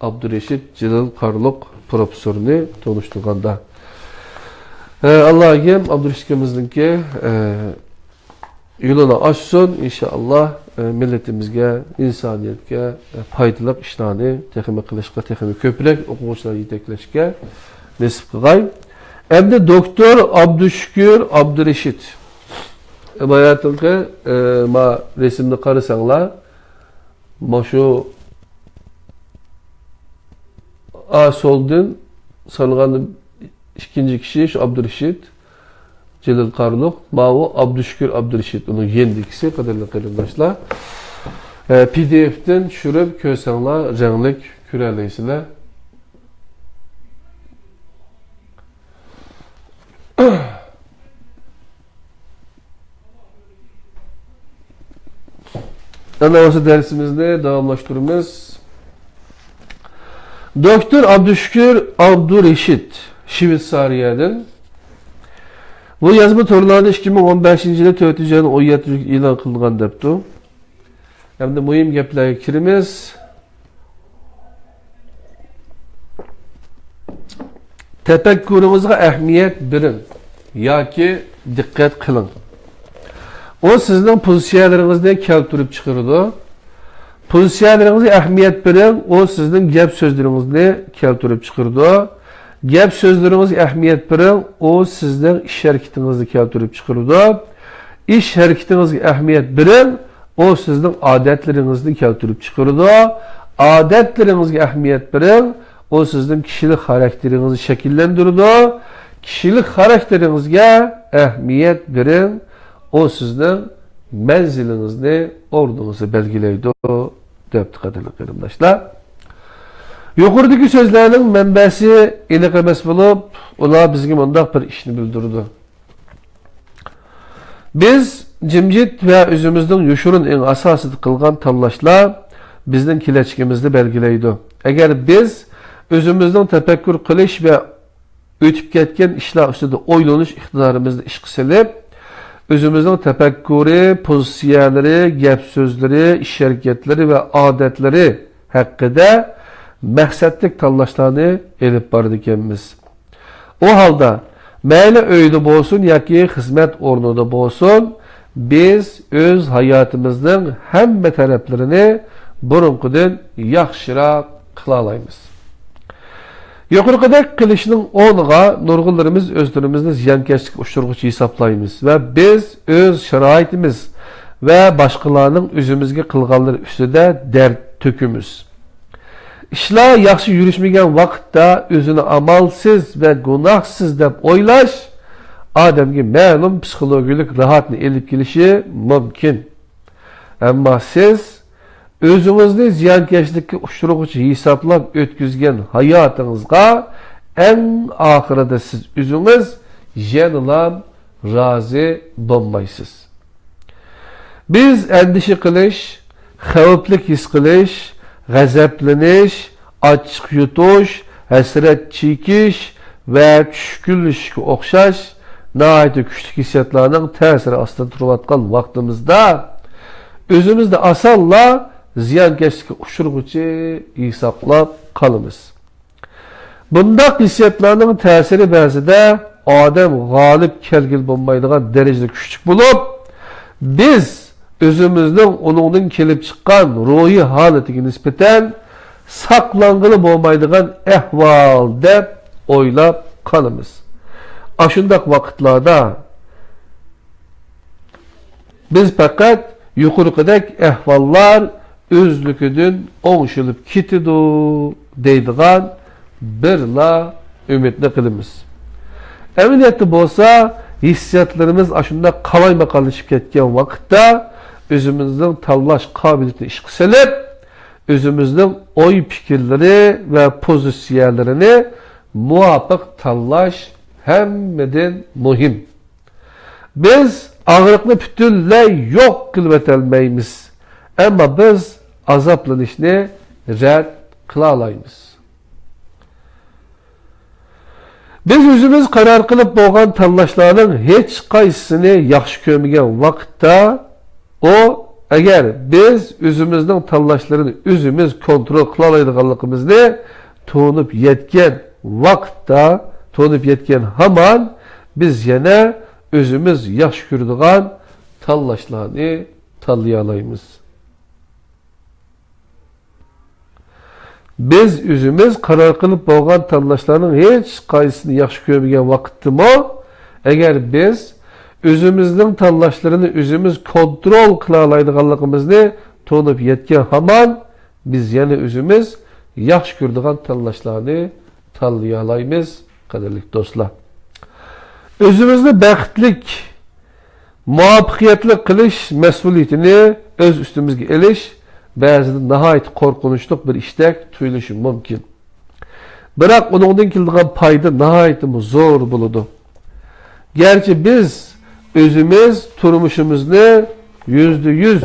ئابدۇرېشىت جېلىل قارلۇق پروفېسسورنى تونۇشتۇرغاندا. ئە، ئاللاھىم ئابدۇرېشىت ئاكىمىزنىڭكى، ئە، يولىنى ئاچسۇن، ئىنشائاللا، ئە، مىللىتىمىزگە، ئىنسانىيەتكە، ئە، پايدىلىق ئىشلارنى تېخىمۇ قىلىشقا، تېخىمۇ كۆپرەك ئوقۇغۇچىلار يېتەكلەشكە نېسىپ قىلغاي. ئەمدى دوكتور ئابدۇشۈكۈر ئابدۇرېشىت. باياتىنقى، ئە، ما رەسىمنى قارىساڭلار، ما شۇ، ئا، سولدىن سانىغاندا ئىككىنچى كىشى شۇ ئابدۇرېشىت. جېلىل قارلۇق، ماۋۇ ئابدۇشۈكۈر ئابدۇرېشىت، ئۇنىڭ يېنىدىكىسى، قەدىرلىك قېرىنداشلار. ئە، پى دى ئېفتىن چۈشۈرۈپ كۆرسەڭلار، رەڭلىك كۆرەلەيسىلەر. ئەنە بولسا دەرسىمىزنى داۋاملاشتۇرىمىز. دوكتور ئابدۇشۈكۈر ئابدۇرېشىت، شۋېتسارىيەدىن. بۇ يازما تورلاردا ئىككى مىڭ ئون بەشىنچى يىلى تۆتىنچى ئاينىڭ ئون يەتتىنچى كۈنى ئېلان قىلىنغان دەپتۇ. ئەمدى مۇھىم گەپلەرگە كىرىمىز. تەپەككۇرىڭىزغا ئەھمىيەت بېرىڭ ياكى دىققەت قىلىڭ. ئۇ سىزنىڭ پوزىتسىيەلىرىڭىزنى كەلتۈرۈپ چىقىرىدۇ. پوزىتسىيەلىرىڭىزگە ئەھمىيەت بېرىڭ، ئۇ سىزنىڭ گەپ سۆزلىرىڭىزنى كەلتۈرۈپ چىقىرىدۇ. گەپ سۆزلىرىڭىزگە ئەھمىيەت بېرىڭ، ئۇ سىزنىڭ ئىش ھەرىكىتىڭىزنى كەلتۈرۈپ چىقىرىدۇ. ئىش ھەرىكىتىڭىزگە ئەھمىيەت بېرىڭ، ئۇ سىزنىڭ ئادەتلىرىڭىزنى كەلتۈرۈپ چىقىرىدۇ. ئادەتلىرىڭىزگە ئەھمىيەت بېرىڭ، ئۇ سىزنىڭ كىشىلىك خاراكتېرىڭىزنى شەكىللەندۈرىدۇ. كىشىلىك خاراكتېرىڭىزگە ئەھمىيەت بېرىڭ، ئۇ سىزنىڭ مەنزىلىڭىزنى، ئورنىڭىزنى بەلگىلەيدۇ، دەپتۇ، قەدىرلىك قېرىنداشلار. يۇقىرىدىكى سۆزلەرنىڭ مەنبەسى ئېنىق ئەمەس بولۇپ، ئۇلار بىزگە مۇنداق بىر ئىشنى بىلدۈرىدۇ. بىز جىمجىت ۋە ئۆزىمىزنىڭ يوشۇرۇن ئېڭى ئاساسىدا قىلغان تاللاشلار بىزنىڭ كېلەچىكىمىزنى بەلگىلەيدۇ. ئەگەر بىز ئۆزىمىزنىڭ تەپەككۇر قىلىش ۋە ئۆتۈپ كەتكەن ئىشلار ئۈستىدە ئويلىنىش ئىقتىدارىمىزنى ئىشقا سېلىپ، ئۆزىمىزنىڭ تەپەككۇرى، پوزىتسىيەلىرى، گەپ سۆزلىرى، ئىش ھەرىكەتلىرى ۋە ئادەتلىرى ھەققىدە مەقسەتلىك تاللاشلارنى ئېلىپ بارىدىكەنمىز. ئۇ ھالدا، مەيلى ئۆيدە بولسۇن ياكى خىزمەت ئورنىدا بولسۇن، بىز ئۆز ھاياتىمىزنىڭ ھەممە تەرەپلىرىنى بۇرۇنقىدىن ياخشىراق قىلالايمىز. يۇقىرىقىدەك قىلىشنىڭ ئورنىغا نۇرغۇنلىرىمىز ئۆزلىرىمىزنى زىيانكەشلىككە ئۇچرىغۇچى ھېسابلايمىز ۋە بىز ئۆز شارائىتىمىز ۋە باشقىلارنىڭ ئۆزىمىزگە قىلغانلىرى ئۈستىدە دەرد تۆكىمىز. ئىشلار ياخشى يۈرۈشمىگەن ۋاقىتتا ئۆزىنى ئامالسىز ۋە گۇناھسىز دەپ ئويلاش ئادەمگە مەلۇم پسىخولوگىيەلىك راھەتنى ئېلىپ كېلىشى مۇمكىن. ئەمما سىز ئۆزىڭىزنى زىيانكەشلىككە ئۇچرىغۇچى ھېسابلاپ ئۆتكۈزگەن ھاياتىڭىزغا ئەڭ ئاخىرىدا سىز ئۆزىڭىز يەنىلا رازى بولمايسىز. بىز ئەندىشە قىلىش، خەۋپلىك ھېس قىلىش، غەزەپلىنىش، ئاچچىق يۇتۇش، ھەسرەت چېكىش ۋە چۈشكۈنلىشىشكە ئوخشاش ناھايىتى كۈچلۈك ھېسسىياتلارنىڭ تەسىرى ئاستىدا تۇرۇۋاتقان ۋاقتىمىزدا، ئۆزىمىزنى ئاسانلا زىيانكەشلىككە ئۇچرىغۇچى ھېسابلاپ قالىمىز. بۇنداق ھېسسىياتلارنىڭ تەسىرى بەزىدە ئادەم غالىب كەلگىلى بولمايدىغان دەرىجىدە كۈچلۈك بولۇپ، بىز ئۆزىمىزنىڭ ئۇنىڭدىن كېلىپ چىققان روھىي ھالىتىگە نىسبەتەن ساقلانغىلى بولمايدىغان ئەھۋال دەپ ئويلاپ قالىمىز. ئاشۇنداق ۋاقىتلاردا بىز پەقەت يۇقىرىقىدەك ئەھۋاللار ئۆزلۈكىدىن ئوڭشىلىپ كېتىدۇ دەيدىغان بىرلا ئۈمىدنى قىلىمىز. ئەمەلىيەتتە بولسا، ھېسسىياتلىرىمىز ئاشۇنداق قالايمىقانلىشىپ كەتكەن ۋاقىتتا ئۆزىمىزنىڭ تاللاش قابىلىيىتىنى ئىشقا سېلىپ، ئۆزىمىزنىڭ ئوي پىكىرلىرى ۋە پوزىتسىيەلىرىنى مۇۋاپىق تاللاش ھەممىدىن مۇھىم. بىز ئاغرىقنى پۈتۈنلەي يوق قىلىۋېتەلمەيمىز، ئەمما بىز ئازابلىنىشنى رەت قىلالايمىز. بىز ئۆزىمىز قارار قىلىپ بولغان تاللاشلارنىڭ ھېچقايسىسىنى ياخشى كۆرمىگەن ۋاقىتتا، ئۇ، ئەگەر بىز ئۆزىمىزنىڭ تاللاشلىرىنى ئۆزىمىز كونترول قىلالايدىغانلىقىمىزنى تونۇپ يەتكەن ۋاقىتتا، تونۇپ يەتكەن ھامان بىز يەنە ئۆزىمىز ياخشى كۆرىدىغان تاللاشلارنى تاللىيالايمىز. بىز ئۆزىمىز قارار قىلىپ بولغان تاللاشلارنىڭ ھېچقايسىسىنى ياخشى كۆرمىگەن ۋاقىتتىمۇ، ئەگەر بىز ئۆزىمىزنىڭ تاللاشلىرىنى ئۆزىمىز كونترول قىلالايدىغانلىقىمىزنى تونۇپ يەتكەن ھامان، بىز يەنە ئۆزىمىز ياخشى كۆرىدىغان تاللاشلارنى تاللىيالايمىز، قەدىرلىك دوستلار. ئۆزىمىزنى بەختلىك، مۇۋەپپەقىيەتلىك قىلىش مەسئۇلىيىتىنى ئۆز ئۈستىمىزگە ئېلىش بەزىدە ناھايىتى قورقۇنچلۇق بىر ئىشتەك تۇيۇلۇشى مۇمكىن. بىراق ئۇنىڭدىن كېلىدىغان پايدا ناھايىتىمۇ زور بولىدۇ. گەرچە بىز ئۆزىمىز تۇرمۇشىمىزنى يۈزدە يۈز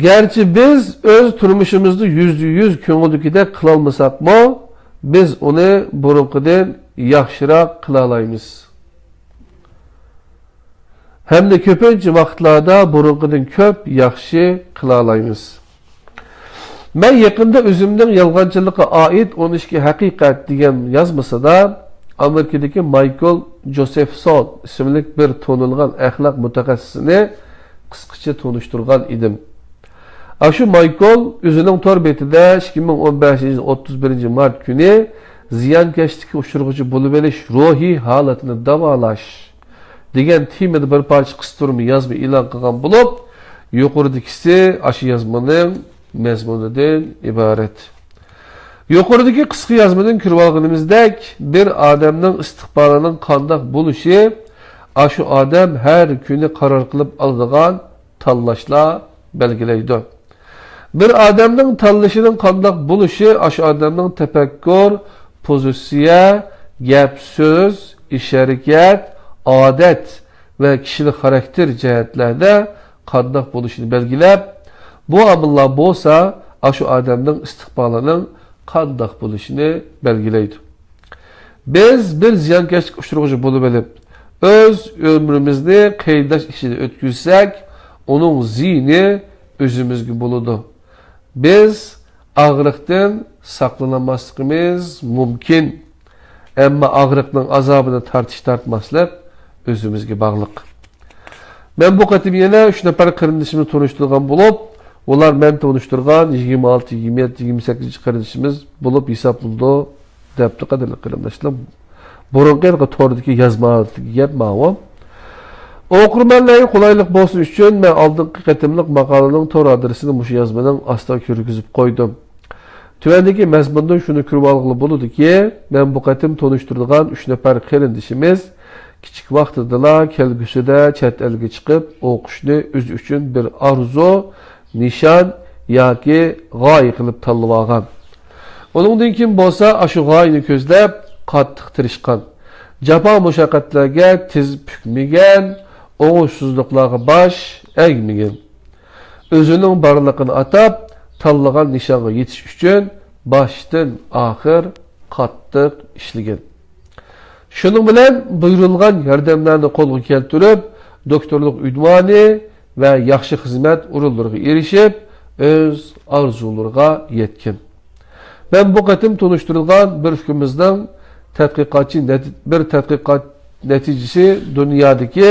گەرچە بىز ئۆز تۇرمۇشىمىزدا يۈزدە يۈز كۆڭۈلدىكىدەك قىلالمىساقمۇ، بىز ئۇنى بۇرۇنقىدىن ياخشىراق قىلالايمىز. ھەمدە كۆپىنچە ۋاقىتلاردا بۇرۇنقىدىن كۆپ ياخشى قىلالايمىز. مەن يېقىندا ئۆزۈمنىڭ يالغانچىلىققا ئائىت ئون ئىككى ھەقىقەت دېگەن يازمىسىدا ئامېرىكىدىكى مايكل جوسېفسون ئىسىملىك بىر تونۇلغان ئەخلاق مۇتەخەسسىسىنى قىسقىچە تونۇشتۇرغان ئىدىم. ئاشۇ مايكل ئۆزىنىڭ تور بېتىدە ئىككى مىڭ ئون بەشىنچى يىل ئوتتۇز بىرىنچى مارت كۈنى زىيانكەشلىككە ئۇچرىغۇچى بولۇۋېلىش روھىي ھالىتىنى داۋالاش دېگەن تېمىدا بىر پارچە قىستۇرما يازما ئېلان قىلغان بولۇپ، يۇقىرىدىكىسى ئاشۇ يازمىنىڭ مەزمۇنىدىن ئىبارەت. يۇقىرىدىكى قىسقا يازمىدىن كۆرۈۋالغىنىمىزدەك، بىر ئادەمنىڭ ئىستىقبالىنىڭ قانداق بولۇشى ئاشۇ ئادەم ھەر كۈنى قارار قىلىپ ئالىدىغان تاللاشلار بەلگىلەيدۇ. بىر ئادەمنىڭ تاللىشىنىڭ قانداق بولۇشى ئاشۇ ئادەمنىڭ تەپەككۇر، پوزىتسىيە، گەپ-سۆز، ئىش-ھەرىكەت، ئادەت ۋە كىشىلىك خاراكتېر جەھەتلەردە قانداق بولۇشىنى بەلگىلەپ، بۇ ئامىللار بولسا ئاشۇ ئادەمنىڭ ئىستىقبالىنىڭ قانداق بولۇشىنى بەلگىلەيدۇ. بىز بىر زىيانكەشلىككە ئۇچرىغۇچى بولۇۋېلىپ، ئۆز ئۆمرىمىزنى قەيداش ئىچىدە ئۆتكۈزسەك، ئۇنىڭ زىيىنى ئۆزىمىزگە بولىدۇ. بىز ئاغرىقتىن ساقلىنالماسلىقىمىز مۇمكىن، ئەمما ئاغرىقنىڭ ئازابىنى تارتىش-تارتماسلىق ئۆزىمىزگە باغلىق. مەن بۇ قېتىم يەنە ئۈچ نەپەر قېرىندىشىمىزنى تونۇشتۇرغان بولۇپ، ئۇلار مەن تونۇشتۇرغان يىگىرمە ئالتە، يىگىرمە يەتتە، يىگىرمە سەككىزىنچى قېرىندىشىمىز بولۇپ ھېسابلىنىدۇ، دەپتۇ، قەدىرلىك قېرىنداشلار. بۇرۇنقى ھېلىقى توردىكى يازما ھالەتتىكى گەپ ماۋۇ. ئوقۇرمەنلەرگە قولايلىق بولسۇن ئۈچۈن، مەن ئالدىنقى قېتىملىق ماقالىنىڭ تور ئادرېسىنى مۇشۇ يازمىنىڭ ئاستىغا كىرگۈزۈپ قويدۇم. تۆۋەندىكى مەزمۇندىن شۇنى كۆرۈۋالغىلى بولىدۇكى، مەن بۇ قېتىم تونۇشتۇرىدىغان ئۈچ نەپەر قېرىندىشىمىز كىچىك ۋاقتىدىلا كەلگۈسىدە چەت ئەلگە چىقىپ ئوقۇشنى ئۆزى ئۈچۈن بىر ئارزۇ، نىشان ياكى غايە قىلىپ تاللىۋالغان. ئۇنىڭدىن كېيىن بولسا ئاشۇ غايىنى كۆزلەپ قاتتىق تىرىشقان، جاپا مۇشەققەتلەرگە تىز پۈكمىگەن، ئوڭۇشسىزلىقلارغا باش ئەگمىگەن. ئۆزىنىڭ بارلىقىنى ئاتاپ، تاللىغان نىشانغا يېتىش ئۈچۈن باشتىن ئاخىر قاتتىق ئىشلىگەن. شۇنىڭ بىلەن بۇيرۇلغان ياردەملەرنى قولغا كەلتۈرۈپ، دوكتورلۇق ئۇنۋانى ۋە ياخشى خىزمەت ئورۇنلىرىغا ئېرىشىپ، ئۆز ئارزۇلىرىغا يەتكەن. مەن بۇ قېتىم تونۇشتۇرۇلغان بىر ئۇكىمىزنىڭ تەتقىقاتچى نەت-، بىر تەتقىقات نەتىجىسى دۇنيادىكى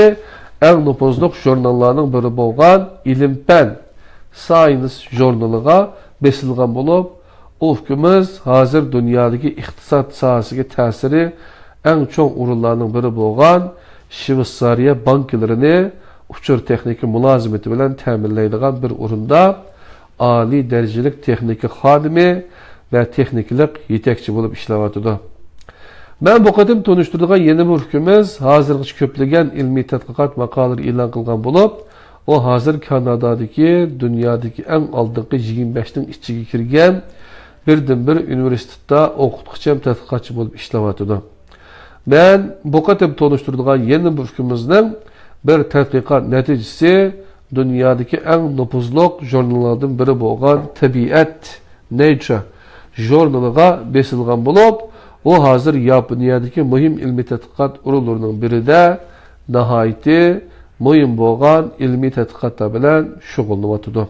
ئەڭ نوپۇزلۇق ژۇرناللارنىڭ بىرى بولغان ئىلىم پەن، ساينس ژۇرنىلىغا بېسىلغان بولۇپ، ئۇ ئۇكىمىز ھازىر دۇنيادىكى ئىقتىساد ساھەسىگە تەسىرى ئەڭ چوڭ ئورۇنلارنىڭ بىرى بولغان شۋېتسارىيە بانكىلىرىنى ئۇچۇر تېخنىكا مۇلازىمىتى بىلەن تەمىنلەيدىغان بىر ئورۇندا ئالىي دەرىجىلىك تېخنىكا خادىمى ۋە تېخنىكىلىق يېتەكچى بولۇپ ئىشلەۋاتىدۇ. مەن بۇ قېتىم تونۇشتۇرىدىغان يەنە بىر ئۇكىمىز ھازىرغىچە كۆپلىگەن ئىلمىي تەتقىقات ماقالىلىرى ئېلان قىلغان بولۇپ، ئۇ ھازىر كانادادىكى دۇنيادىكى ئەڭ ئالدىنقى يىگىرمە بەشنىڭ ئىچىگە كىرگەن بىردىنبىر ئۇنىۋېرسىتېتتا ئوقۇتقۇچى ھەم تەتقىقاتچى بولۇپ ئىشلەۋاتىدۇ. مەن بۇ قېتىم تونۇشتۇرىدىغان يەنە بىر ئۇكىمىزنىڭ بىر تەتقىقات نەتىجىسى دۇنيادىكى ئەڭ نوپۇزلۇق ژۇرناللاردىن بىرى بولغان تەبىئەت، نەيچۇر، ژۇرنىلىغا بېسىلغان بولۇپ، ئۇ ھازىر ياپونىيەدىكى مۇھىم ئىلمىي تەتقىقات ئورۇنلىرىنىڭ بىرىدە ناھايىتى مۇھىم بولغان ئىلمىي تەتقىقاتلار بىلەن شۇغۇللىنىۋاتىدۇ.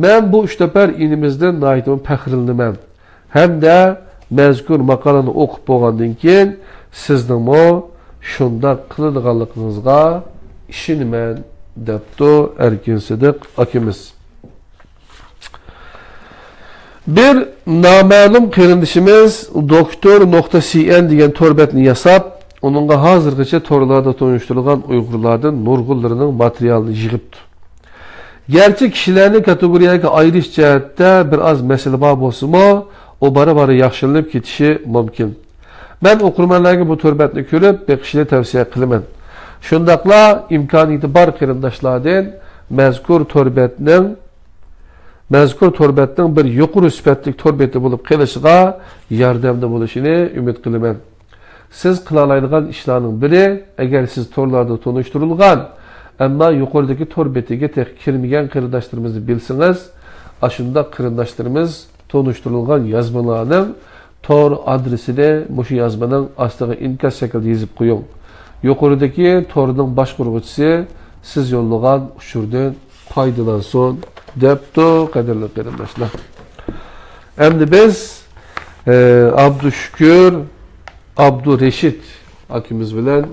مەن بۇ ئۈچ نەپەر ئىنىمىزدىن ناھايىتىمۇ پەخىرلىنىمەن ھەمدە مەزكۇر ماقالىنى ئوقۇپ بولغاندىن كېيىن سىزنىڭمۇ شۇنداق قىلىدىغانلىقىڭىزغا ئىشىنىمەن، دەپتۇ ئەركىن سىدىق ئاكىمىز. بىر نامەلۇم قېرىندىشىمىز دوكتور نۇقتا سى ئېن دېگەن تور بەتنى ياساپ، ئۇنىڭغا ھازىرغىچە تورلاردا تونۇشتۇرۇلغان ئۇيغۇرلاردىن نۇرغۇنلىرىنىڭ ماتېرىيالىنى يىغىپتۇ. گەرچە كىشىلەرنى كاتېگورىيەگە ئايرىش جەھەتتە بىر ئاز مەسىلە بار بولسىمۇ، ئۇ بارا-بارا ياخشىلىنىپ كېتىشى مۇمكىن. مەن ئوقۇرمەنلەرگە بۇ تور بەتنى كۆرۈپ بېقىشنى تەۋسىيە قىلىمەن. شۇنداقلا ئىمكانىيىتى بار قېرىنداشلاردىن مەزكۇر تور بەتنىڭ، مەزكۇر تور بەتنىڭ بىر يۇقىرى سۈپەتلىك تور بېتى بولۇپ قېلىشىغا ياردەمدە بولۇشىنى ئۈمىد قىلىمەن. سىز قىلالايدىغان ئىشلارنىڭ بىرى، ئەگەر سىز تورلاردا تونۇشتۇرۇلغان، ئەمما يۇقىرىدىكى تور بېتىگە تېخى كىرمىگەن قېرىنداشلىرىمىزنى بىلسىڭىز، ئاشۇنداق قېرىنداشلىرىمىز تونۇشتۇرۇلغان يازمىلارنىڭ تور ئادرېسىنى مۇشۇ يازمىنىڭ ئاستىغا ئىنكاس شەكلىدە يېزىپ قويۇڭ. يۇقىرىدىكى تورنىڭ باشقۇرغۇچىسى سىز يوللىغان ئۇچۇردىن پايدىلانسۇن، دەپتۇ، قەدىرلىك قېرىنداشلار. ئەمدى بىز، ئە، ئابدۇشۈكۈر ئابدۇرېشىت ئاكىمىز بىلەن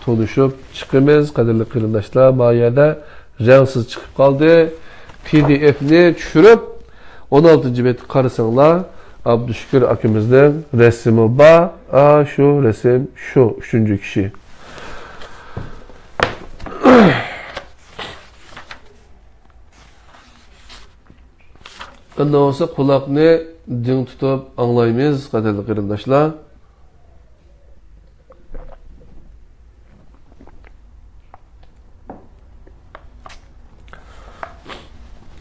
تونۇشۇپ چىقىمىز، قەدىرلىك قېرىنداشلار. ما يەردە رەڭسىز چىقىپ قالدى. پى دى ئېفنى چۈشۈرۈپ، ئون ئالتىنچى بەتكە قارىساڭلار، ئابدۇشۈكۈر ئاكىمىزنىڭ رەسىمى بار. ئا، شۇ رەسىم، شۇ ئۈچىنچى كىشى. ئەمدى بولسا قۇلاقنى دىڭ تۇتۇپ ئاڭلايمىز، قەدىرلىك قېرىنداشلار.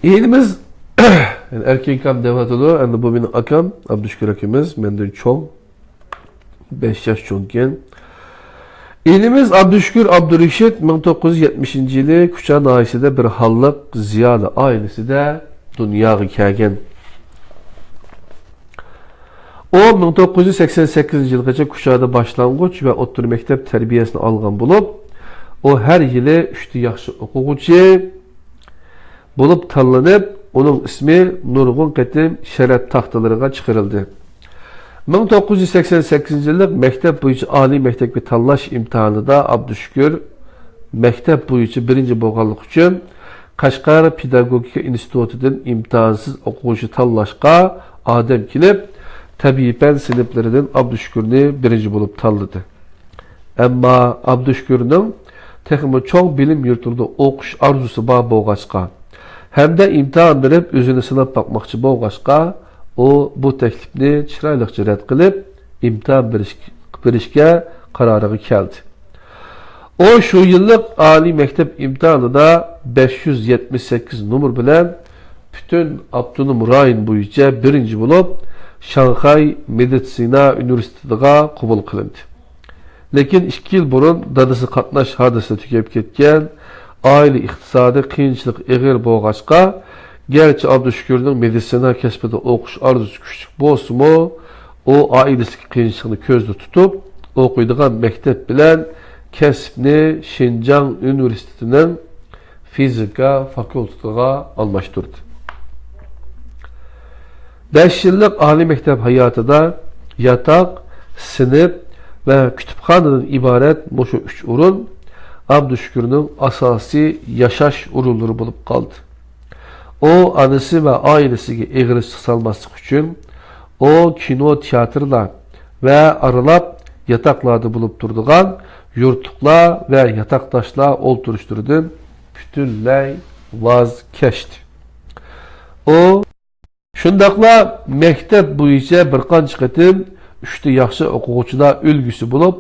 ئىنىمىز، يەنى ئەركىن ئاكام دەۋاتىدۇ. ئەمدى بۇ مېنىڭ ئاكام، ئابدۇشۈكۈر ئاكىمىز، مەندىن چوڭ. بەش ياش چوڭكەن. ئىنىمىز ئابدۇشۈكۈر ئابدۇرېشىت مىڭ توققۇز يۈز يەتمىشىنچى يىلى كۇچا ناھىيەسىدە بىر ھاللىق زىيالىي ئائىلىسىدە دۇنياغا كەلگەن. ئۇ مىڭ توققۇز يۈز سەكسەن سەككىزىنچى يىلغىچە كۇچادا باشلانغۇچ ۋە ئوتتۇرا مەكتەپ تەربىيەسىنى ئالغان بولۇپ، ئۇ ھەر يىلى ئۈچتە ياخشى ئوقۇغۇچى بولۇپ تاللىنىپ، ئۇنىڭ ئىسمى نۇرغۇن قېتىم شەرەپ تاختىلىرىغا چىقىرىلدى. مىڭ توققۇز يۈز سەكسەن سەككىزىنچى يىللىق مەكتەپ بويىچە ئالىي مەكتەپكە تاللاش ئىمتىھانىدا ئابدۇشۈكۈر مەكتەپ بويىچە بىرىنچى بولغانلىقى ئۈچۈن، قەشقەر پېداگوگىكا ئىنستىتۇتىدىن ئىمتىھانسىز ئوقۇغۇچى تاللاشقا ئادەم كېلىپ، تەبىئىي پەن سىنىپلىرىدىن ئابدۇشۈكۈرنى بىرىنچى بولۇپ تاللىدى. ئەمما ئابدۇشۈكۈرنىڭ تېخىمۇ چوڭ بىلىم يۇرتلىرىدا ئوقۇش ئارزۇسى بار بولغاچقا ھەمدە ئىمتىھان بېرىپ ئۆزىنى سىناپ باقماقچى بولغاچقا، ئۇ بۇ تەكلىپنى چىرايلىقچە رەت قىلىپ، ئىمتىھان بېرىش-، بېرىشكە قارارىغا كەلدى. ئۇ شۇ يىللىق ئالىي مەكتەپ ئىمتىھانىدا بەش يۈز يەتمىش سەككىز نومۇر بىلەن پۈتۈن ئاپتونوم رايون بويىچە بىرىنچى بولۇپ، شاڭخەي مېدىتسىنا ئۇنىۋېرسىتېتىغا قوبۇل قىلىندى. لېكىن ئىككى يىل بۇرۇن دادىسى قاتناش ھادىسىسىدە تۈگەپ كەتكەن. ئائىلە ئىقتىسادىي قىيىنچىلىق ئېغىر بولغاچقا، گەرچە ئابدۇشۈكۈرنىڭ مېدىتسىنا كەسپىدە ئوقۇش ئارزۇسى كۈچلۈك بولسىمۇ، ئۇ ئائىلىسىدىكى قىيىنچىلىقنى كۆزدە تۇتۇپ، ئوقۇيدىغان مەكتەپ بىلەن كەسىپنى شىنجاڭ ئۇنىۋېرسىتېتىنىڭ فىزىكا فاكۇلتېتىغا ئالماشتۇردى. بەش يىللىق ئالىي مەكتەپ ھاياتىدا ياتاق، سىنىپ ۋە كۇتۇپخانىدىن ئىبارەت مۇشۇ ئۈچ ئورۇن ئابدۇشۈكۈرنىڭ ئاساسىي ياشاش ئورۇنلىرى بولۇپ قالدى. ئۇ ئانىسى ۋە ئائىلىسىگە ئېغىرچىلىق سالماسلىق ئۈچۈن، ئۇ كىنو تىياتىرلار ۋە ئارىلاپ ياتاقلاردا بولۇپ تۇرىدىغان يۇرتلۇقلار ۋە ياتاقداشلار ئولتۇرۇشلىرىدىن پۈتۈنلەي ۋاز كەچتى. ئۇ شۇنداقلا مەكتەپ بويىچە بىر قانچە قېتىم ئۈچتە ياخشى ئوقۇغۇچىلار ئۈلگىسى بولۇپ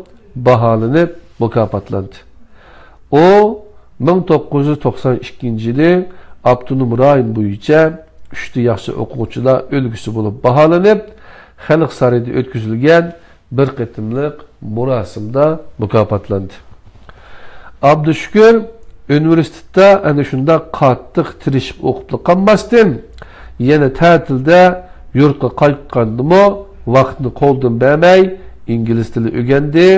باھالىنىپ مۇكاپاتلاندى. ئۇ مىڭ توققۇز يۈز توقسان ئىككىنچى يىلى ئاپتونوم رايون بويىچە ئۈچتە ياخشى ئوقۇغۇچىلار ئۈلگىسى بولۇپ باھالىنىپ، خەلق سارىيىدا ئۆتكۈزۈلگەن بىر قېتىملىق مۇراسىمدا مۇكاپاتلاندى. ئابدۇشۈكۈر ئۇنىۋېرسىتېتتا ئەنە شۇنداق قاتتىق تىرىشىپ ئوقۇپلا قالماستىن، يەنە تەتىلدە يۇرتقا قايتقاندىمۇ ۋاقىتنى قولدىن بەرمەي ئىنگلىز تىلى ئۆگەندى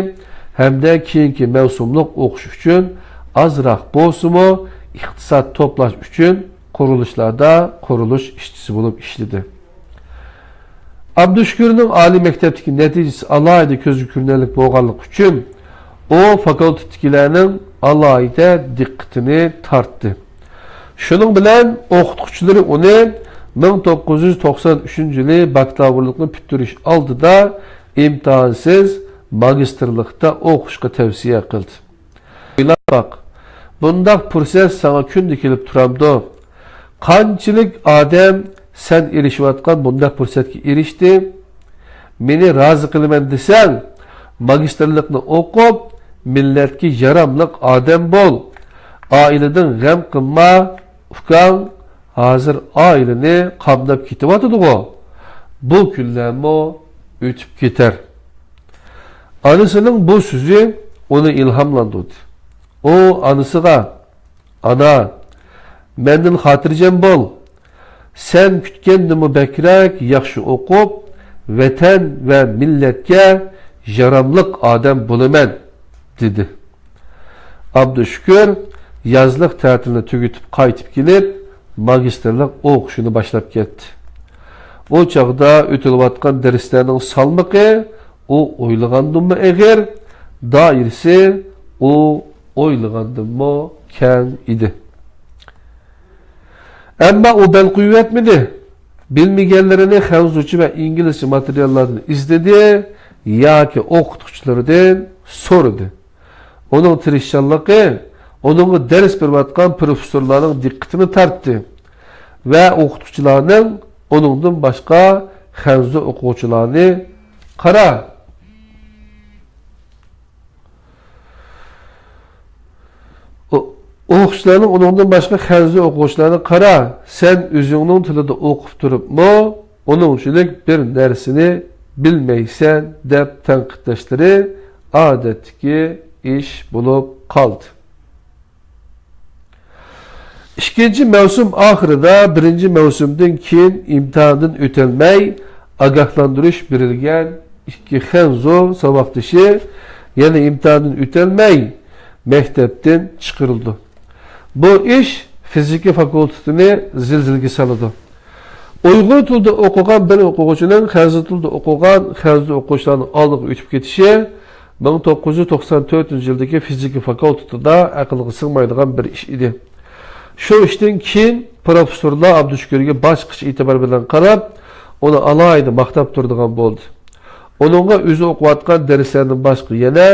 ھەمدە كېيىنكى مەۋسۇملۇق ئوقۇش ئۈچۈن ئازراق بولسىمۇ ئىقتىساد توپلاش ئۈچۈن قۇرۇلۇشلاردا قۇرۇلۇش ئىشچىسى بولۇپ ئىشلىدى. ئابدۇشۈكۈرنىڭ ئالىي مەكتەپتىكى نەتىجىسى ئالاھىدە كۆزگە كۆرۈنەرلىك بولغانلىقى ئۈچۈن، ئۇ فاكۇلتېتتىكىلەرنىڭ ئالاھىدە دىققىتىنى تارتتى. شۇنىڭ بىلەن ئوقۇتقۇچىلىرى ئۇنى مىڭ توققۇز يۈز توقسان ئۈچىنچى يىلى باكلاۋۇرلۇقنى پۈتتۈرۈش ئالدىدا ئىمتىھانسىز ماگىستىرلىقتا ئوقۇشقا تەۋسىيە قىلدى. ئويلاپ باق، بۇنداق پۇرسەت ساڭا كۈندە كېلىپ تۇرامدۇ؟ قانچىلىك ئادەم سەن ئېرىشىۋاتقان بۇنداق پۇرسەتكە ئېرىشتى؟ مېنى رازى قىلىمەن دېسەڭ، ماگىستىرلىقنى ئوقۇپ، مىللەتكە ياراملىق ئادەم بول. ئائىلىدىن غەم قىلما، ئۇكاڭ ھازىر ئائىلىنى قامداپ كېتىۋاتىدىغۇ؟ بۇ كۈنلەرمۇ ئۆتۈپ كېتەر. ئانىسىنىڭ بۇ سۆزى ئۇنى ئىلھاملاندۇردى. ئۇ ئانىسىغا، ئانا، مەندىن خاتىرجەم بول. سەن كۈتكەندىنمۇ بەكرەك ياخشى ئوقۇپ، ۋەتەن ۋە مىللەتكە ياراملىق ئادەم بولىمەن، دېدى. ئابدۇشۈكۈر يازلىق تەتىلنى تۈگىتىپ قايتىپ كېلىپ، ماگىستىرلىق ئوقۇشىنى باشلاپ كەتتى. ئۇ چاغدا ئۆتۈلۈۋاتقان دەرسلەرنىڭ سالمىقى ئۇ ئويلىغاندىنمۇ ئېغىر، دائىرىسى ئۇ ئويلىغاندىنمۇ كەڭ ئىدى. ئەمما ئۇ بەل قويۇۋەتمىدى. بىلمىگەنلىرىنى خەنزۇچە ۋە ئىنگلىزچە ماتېرىياللاردىن ئىزدىدى ياكى ئوقۇتقۇچىلىرىدىن سورىدى. ئۇنىڭ تىرىشچانلىقى ئۇنىڭغا دەرس بېرىۋاتقان پروفېسسورلارنىڭ دىققىتىنى تارتتى ۋە ئوقۇتقۇچىلارنىڭ ئۇنىڭدىن باشقا خەنزۇ ئوقۇغۇچىلارنى قارا ئو-، ئوقۇغۇچىلارنىڭ ئۇنىڭدىن باشقا خەنزۇ ئوقۇغۇچىلارنى قارا، سەن ئۆزۈڭنىڭ تىلىدا ئوقۇپ تۇرۇپمۇ ئۇنىڭچىلىك بىر نەرسىنى بىلمەيسەن، دەپ تەنقىدلەشلىرى ئادەتتىكى ئىش بولۇپ قالدى. ئىككىنچى مەۋسۇم ئاخىرىدا بىرىنچى مەۋسۇمدىن كېيىن ئىمتىھاندىن ئۆتەلمەي، ئاگاھلاندۇرۇش بېرىلگەن ئىككى خەنزۇ ساۋاقدىشى يەنە ئىمتىھاندىن ئۆتەلمەي، مەكتەپتىن چىقىرىلىدۇ. بۇ ئىش فىزىكا فاكۇلتېتىنى زىلزىلىگە سالىدۇ. ئۇيغۇر تىلىدا ئوقۇغان بىر ئوقۇغۇچىنىڭ خەنزۇ تىلىدا ئوقۇغان خەنزۇ ئوقۇغۇچىلارنىڭ ئالدىغا ئۆتۈپ كېتىشى مىڭ توققۇز يۈز توقسان تۆتىنچى يىلدىكى فىزىكا فاكۇلتېتىدا ئەقىلگە سىغمايدىغان بىر ئىش ئىدى. شۇ ئىشتىن كېيىن پروفېسسورلار ئابدۇشۈكۈرگە باشقىچە ئېتىبار بىلەن قاراپ، ئۇنى ئالاھىدە ماختاپ تۇرىدىغان بولدى. ئۇنىڭغا ئۆزى ئوقۇۋاتقان دەرسلەردىن باشقا يەنە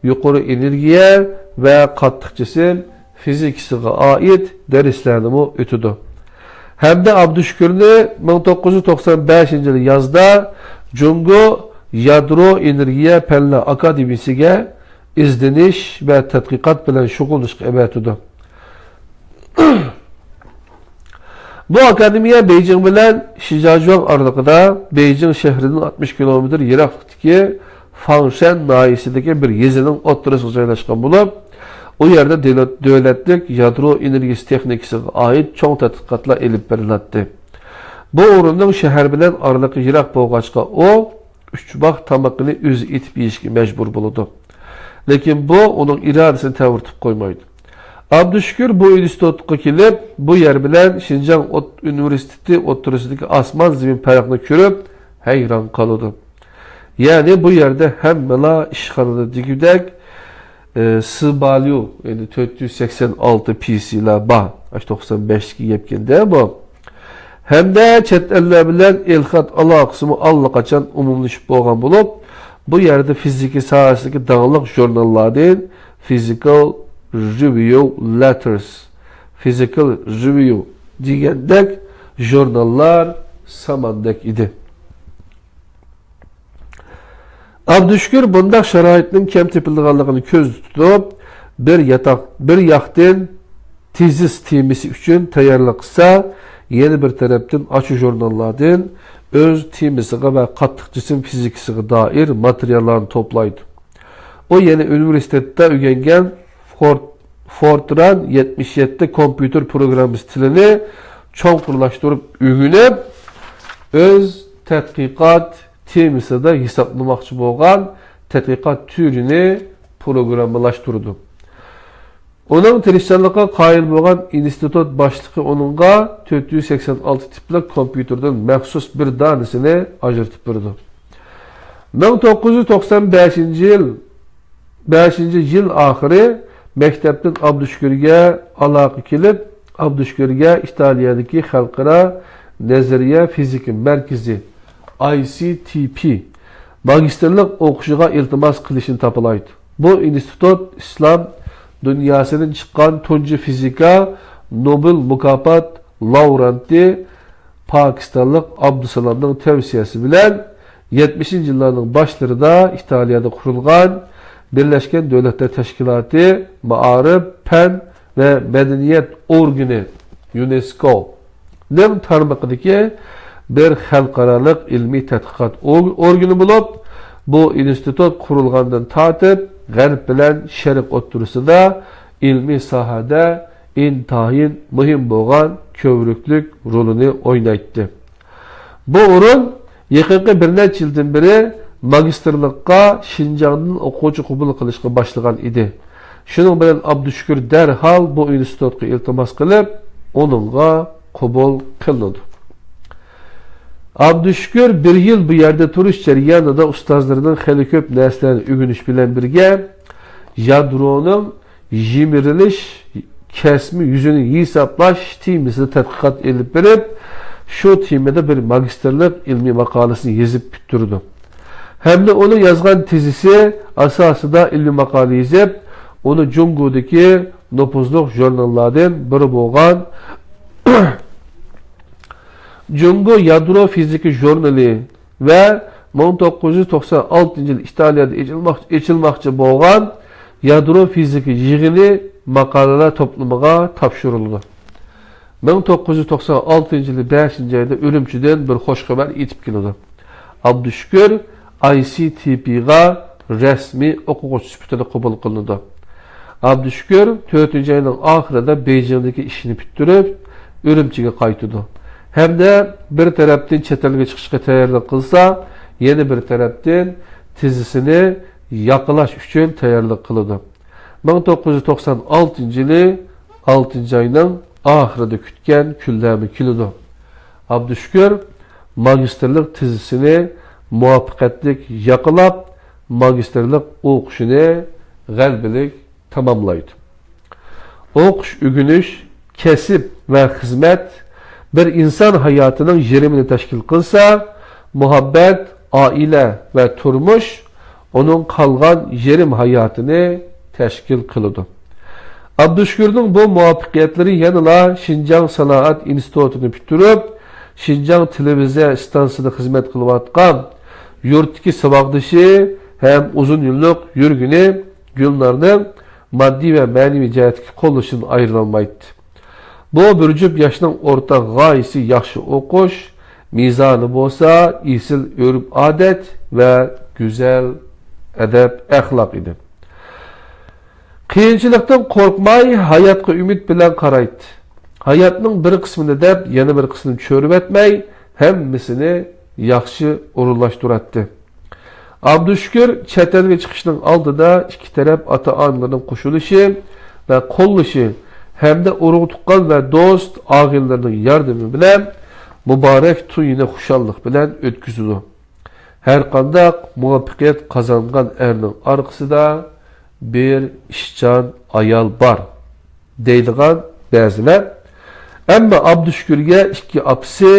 يۇقىرى ئېنېرگىيە ۋە قاتتىق جىسىم فىزىكىسىغا ئائىت دەرسلەرنىمۇ ئۆتىدۇ. ھەمدە ئابدۇشۈكۈرنى مىڭ توققۇز يۈز توقسان بەشىنچى يىلى يازدا جۇڭگو يادرو ئېنېرگىيە پەنلەر ئاكادېمىيىسىگە ئىزدىنىش ۋە تەتقىقات بىلەن شۇغۇللىنىشقا ئەۋەتىدۇ. بۇ ئاكادېمىيە بېيجىڭ بىلەن شىجاجۇاڭ ئارىلىقىدا، بېيجىڭ شەھىرىدىن ئاتمىش كىلومېتىر يىراقلىقتىكى فاڭشەن ناھىيەسىدىكى بىر يېزىنىڭ ئوتتۇرىسىغا جايلاشقان بولۇپ، ئۇ يەردە دۆلەت، دۆلەتلىك يادرو ئېنېرگىيىسى تېخنىكىسىغا ئائىت چوڭ تەتقىقاتلار ئېلىپ بېرىلاتتى. بۇ ئورۇننىڭ شەھەر بىلەن ئارىلىقى يىراق بولغاچقا، ئۇ ئۈچ ۋاق تامىقىنى ئۆزى ئېتىپ يېيىشكە مەجبۇر بولىدۇ. لېكىن بۇ ئۇنىڭ ئىرادىسىنى تەۋرىتىپ قويمايدۇ. ئابدۇشۈكۈر بۇ ئىنستىتۇتقا كېلىپ، بۇ يەر بىلەن شىنجاڭ ئوت-، ئۇنىۋېرسىتېتى ئوتتۇرىسىدىكى ئاسمان زېمىن پەرقىنى كۆرۈپ، ھەيران قالىدۇ. يەنى بۇ يەردە ھەممىلا ئىشخانىدا دېگۈدەك، ئى، سىباليۇ، يەنى تۆت يۈز سەكسەن ئالتە پى سىلار بار. ئاشۇ توقسان بەشتىكى گەپكەندە بۇ. ھەمدە چەت ئەللەر بىلەن ئېلخەت ئالاقىسىمۇ ئاللىقاچان ئومۇملىشىپ بولغان بولۇپ، بۇ يەردە فىزىكا ساھەسىدىكى داڭلىق ژۇرناللاردىن Physical Review Letters، Physical Review دېگەندەك ژۇرناللار ساماندەك ئىدى. ئابدۇشۈكۈر بۇنداق شارائىتنىڭ كەم تېپىلىدىغانلىقىنى كۆزدە تۇتۇپ، بىر ياتاق، بىر ياقتىن تېزىس تېمىسى ئۈچۈن تەييارلىق قىلسا، يەنە بىر تەرەپتىن ئاشۇ ژۇرناللاردىن ئۆز تېمىسىغا ۋە قاتتىق جىسىم فىزىكىسىغا دائىر ماتېرىياللارنى توپلايدۇ. ئۇ يەنە ئۇنىۋېرسىتېتتا ئۆگەنگەن فورت-، فورتران يەتمىش يەتتە كومپيۇتېر پروگراممىسى تىلىنى چوڭقۇرلاشتۇرۇپ ئۆگىنىپ، ئۆز تەتقىقات تېمىسىدا ھېسابلىماقچى بولغان تەتقىقات تۈرىنى پروگراممىلاشتۇرىدۇ. ئۇنىڭ تىرىشچانلىقىغا قايىل بولغان ئىنستىتۇت باشلىقى ئۇنىڭغا تۆت يۈز سەكسەن ئالتە تىپلىق كومپيۇتېردىن مەخسۇس بىر دانىسىنى ئاجرىتىپ بېرىدۇ. مىڭ توققۇز يۈز توقسان بەشىنچى يىل، بەشىنچى يىل ئاخىرى مەكتەپتىن ئابدۇشۈكۈرگە ئالاقە كېلىپ، ئابدۇشۈكۈرگە ئىتالىيەدىكى خەلقئارا نەزەرىيە فىزىكا مەركىزى، ئاي سى تى پى، ماگىستىرلىق ئوقۇشىغا ئىلتىماس قىلىشنى تاپىلايدۇ. بۇ ئىنستىتۇت ئىسلام دۇنياسىدىن چىققان تۇنجى فىزىكا نوبېل مۇكاپات لاۋرېئاتى پاكىستانلىق ئابدۇسالامنىڭ تەۋسىيەسى بىلەن يەتمىشىنچى يىللارنىڭ باشلىرىدا ئىتالىيەدە قۇرۇلغان بىرلەشكەن دۆلەتلەر تەشكىلاتى مائارىپ، پەن ۋە مەدەنىيەت ئورگىنى، يۇنېسكو، نىڭ تارمىقىدىكى بىر خەلقئارالىق ئىلمىي تەتقىقات ئور-، ئورگىنى بولۇپ، بۇ ئىنستىتۇت قۇرۇلغاندىن تارتىپ غەرب بىلەن شەرق ئوتتۇرىسىدا ئىلمىي ساھەدە ئىنتايىن مۇھىم بولغان كۆۋرۈكلۈك رولىنى ئوينايتتى. بۇ ئورۇن يېقىنقى بىر نەچچە يىلدىن بېرى ماگىستىرلىققا شىنجاڭدىن ئوقۇغۇچى قوبۇل قىلىشقا باشلىغان ئىدى. شۇنىڭ بىلەن ئابدۇشۈكۈر دەرھال بۇ ئىنستىتۇتقا ئىلتىماس قىلىپ، ئۇنىڭغا قوبۇل قىلىنىدۇ. ئابدۇشۈكۈر بىر يىل بۇ يەردە تۇرۇش جەريانىدا ئۇستازلىرىنىڭ خېلى كۆپ نەرسىلەرنى ئۆگىنىش بىلەن بىرگە، يادرونىڭ يىمىرىلىش كەسمى يۈزىنى ھېسابلاش تېمىسىدا تەتقىقات ئېلىپ بېرىپ، شۇ تېمىدا بىر ماگىستىرلىق ئىلمىي ماقالىسىنى يېزىپ پۈتتۈرىدۇ. ھەمدە ئۇنىڭ يازغان تېزىسى ئاساسىدا ئىلمىي ماقالە يېزىپ، ئۇنى جۇڭگودىكى نوپۇزلۇق ژۇرناللاردىن بىرى بولغان جۇڭگو يادرو فىزىكا ژۇرنىلى ۋە مىڭ توققۇز يۈز توقسان ئالتىنچى يىل ئىتالىيەدە ئېچىلماق-، ئېچىلماقچى بولغان يادرو فىزىكا يىغىنى ماقالىلەر توپلىمىغا تاپشۇرۇلىدۇ. مىڭ توققۇز يۈز توقسان ئالتىنچى يىلى بەشىنچى ئايدا ئۈرۈمچىدىن بىر خوش خەۋەر يېتىپ كېلىدۇ. ئابدۇشۈكۈر ئاي سى تى پىغا رەسمىي ئوقۇغۇچى سۈپىتىدە قوبۇل قىلىنىدۇ. ئابدۇشۈكۈر تۆتىنچى ئاينىڭ ئاخىرىدا بېيجىڭدىكى ئىشىنى پۈتتۈرۈپ، ئۈرۈمچىگە قايتىدۇ ھەمدە بىر تەرەپتىن چەت ئەلگە چىقىشقا تەييارلىق قىلسا، يەنە بىر تەرەپتىن تېزىسىنى ياقىلاش ئۈچۈن تەييارلىق قىلىدۇ. مىڭ توققۇز يۈز توقسان ئالتىنچى يىلى ئالتىنچى ئاينىڭ ئاخىرىدا كۈتكەن كۈنلەرمۇ كېلىدۇ. ئابدۇشۈكۈر ماگىستىرلىق تېزىسىنى مۇۋەپپەقىيەتلىك ياقىلاپ، ماگىستىرلىق ئوقۇشىنى غەلىبىلىك تاماملايدۇ. ئوقۇش-ئۆگىنىش كەسىپ ۋە خىزمەت بىر ئىنسان ھاياتىنىڭ يېرىمىنى تەشكىل قىلسا، مۇھەببەت، ئائىلە ۋە تۇرمۇش ئۇنىڭ قالغان يېرىم ھاياتىنى تەشكىل قىلىدۇ. ئابدۇشۈكۈرنىڭ بۇ مۇۋەپپەقىيەتلىرى يەنىلا شىنجاڭ سانائەت ئىنستىتۇتىنى پۈتتۈرۈپ، شىنجاڭ تېلېۋىزىيە ئىستانسىسىدا خىزمەت قىلىۋاتقان يۇرتتىكى ساۋاقدىشى ھەم ئۇزۇن يىللىق يۈرگىنى گۈلنارنىڭ ماددىي ۋە مەنىۋى جەھەتتىكى قوللىشىدىن ئايرىلالمايتتى. بۇ بىر جۈپ ياشنىڭ ئورتاق غايىسى ياخشى ئوقۇش، مىزانى بولسا ئېسىل ئۆرپ-ئادەت ۋە گۈزەل ئەدەپ-ئەخلاق ئىدى. قىيىنچىلىقتىن قورقماي، ھاياتقا ئۈمىد بىلەن قارايتتى. ھاياتنىڭ بىر قىسمىنى دەپ، يەنە بىر قىسمىنى چۆرۈۋەتمەي، ھەممىسىنى ياخشى ئورۇنلاشتۇراتتى. ئابدۇشۈكۈر چەت ئەلگە چىقىشنىڭ ئالدىدا ئىككى تەرەپ ئاتا-ئانىلىرىنىڭ قوشۇلۇشى ۋە قوللىشى ھەمدە ئۇرۇق-تۇغقان ۋە دوست-ئاغىنىلىرىنىڭ ياردىمى بىلەن مۇبارەك تويىنى خۇشاللىق بىلەن ئۆتكۈزىدۇ. ھەرقانداق مۇۋەپپەقىيەت قازانغان ئەرنىڭ ئارقىسىدا بىر ئىشچان ئايال بار، دەيدىغان بەزىلەر. ئەمما ئابدۇشۈكۈرگە ئىككى ئاپىسى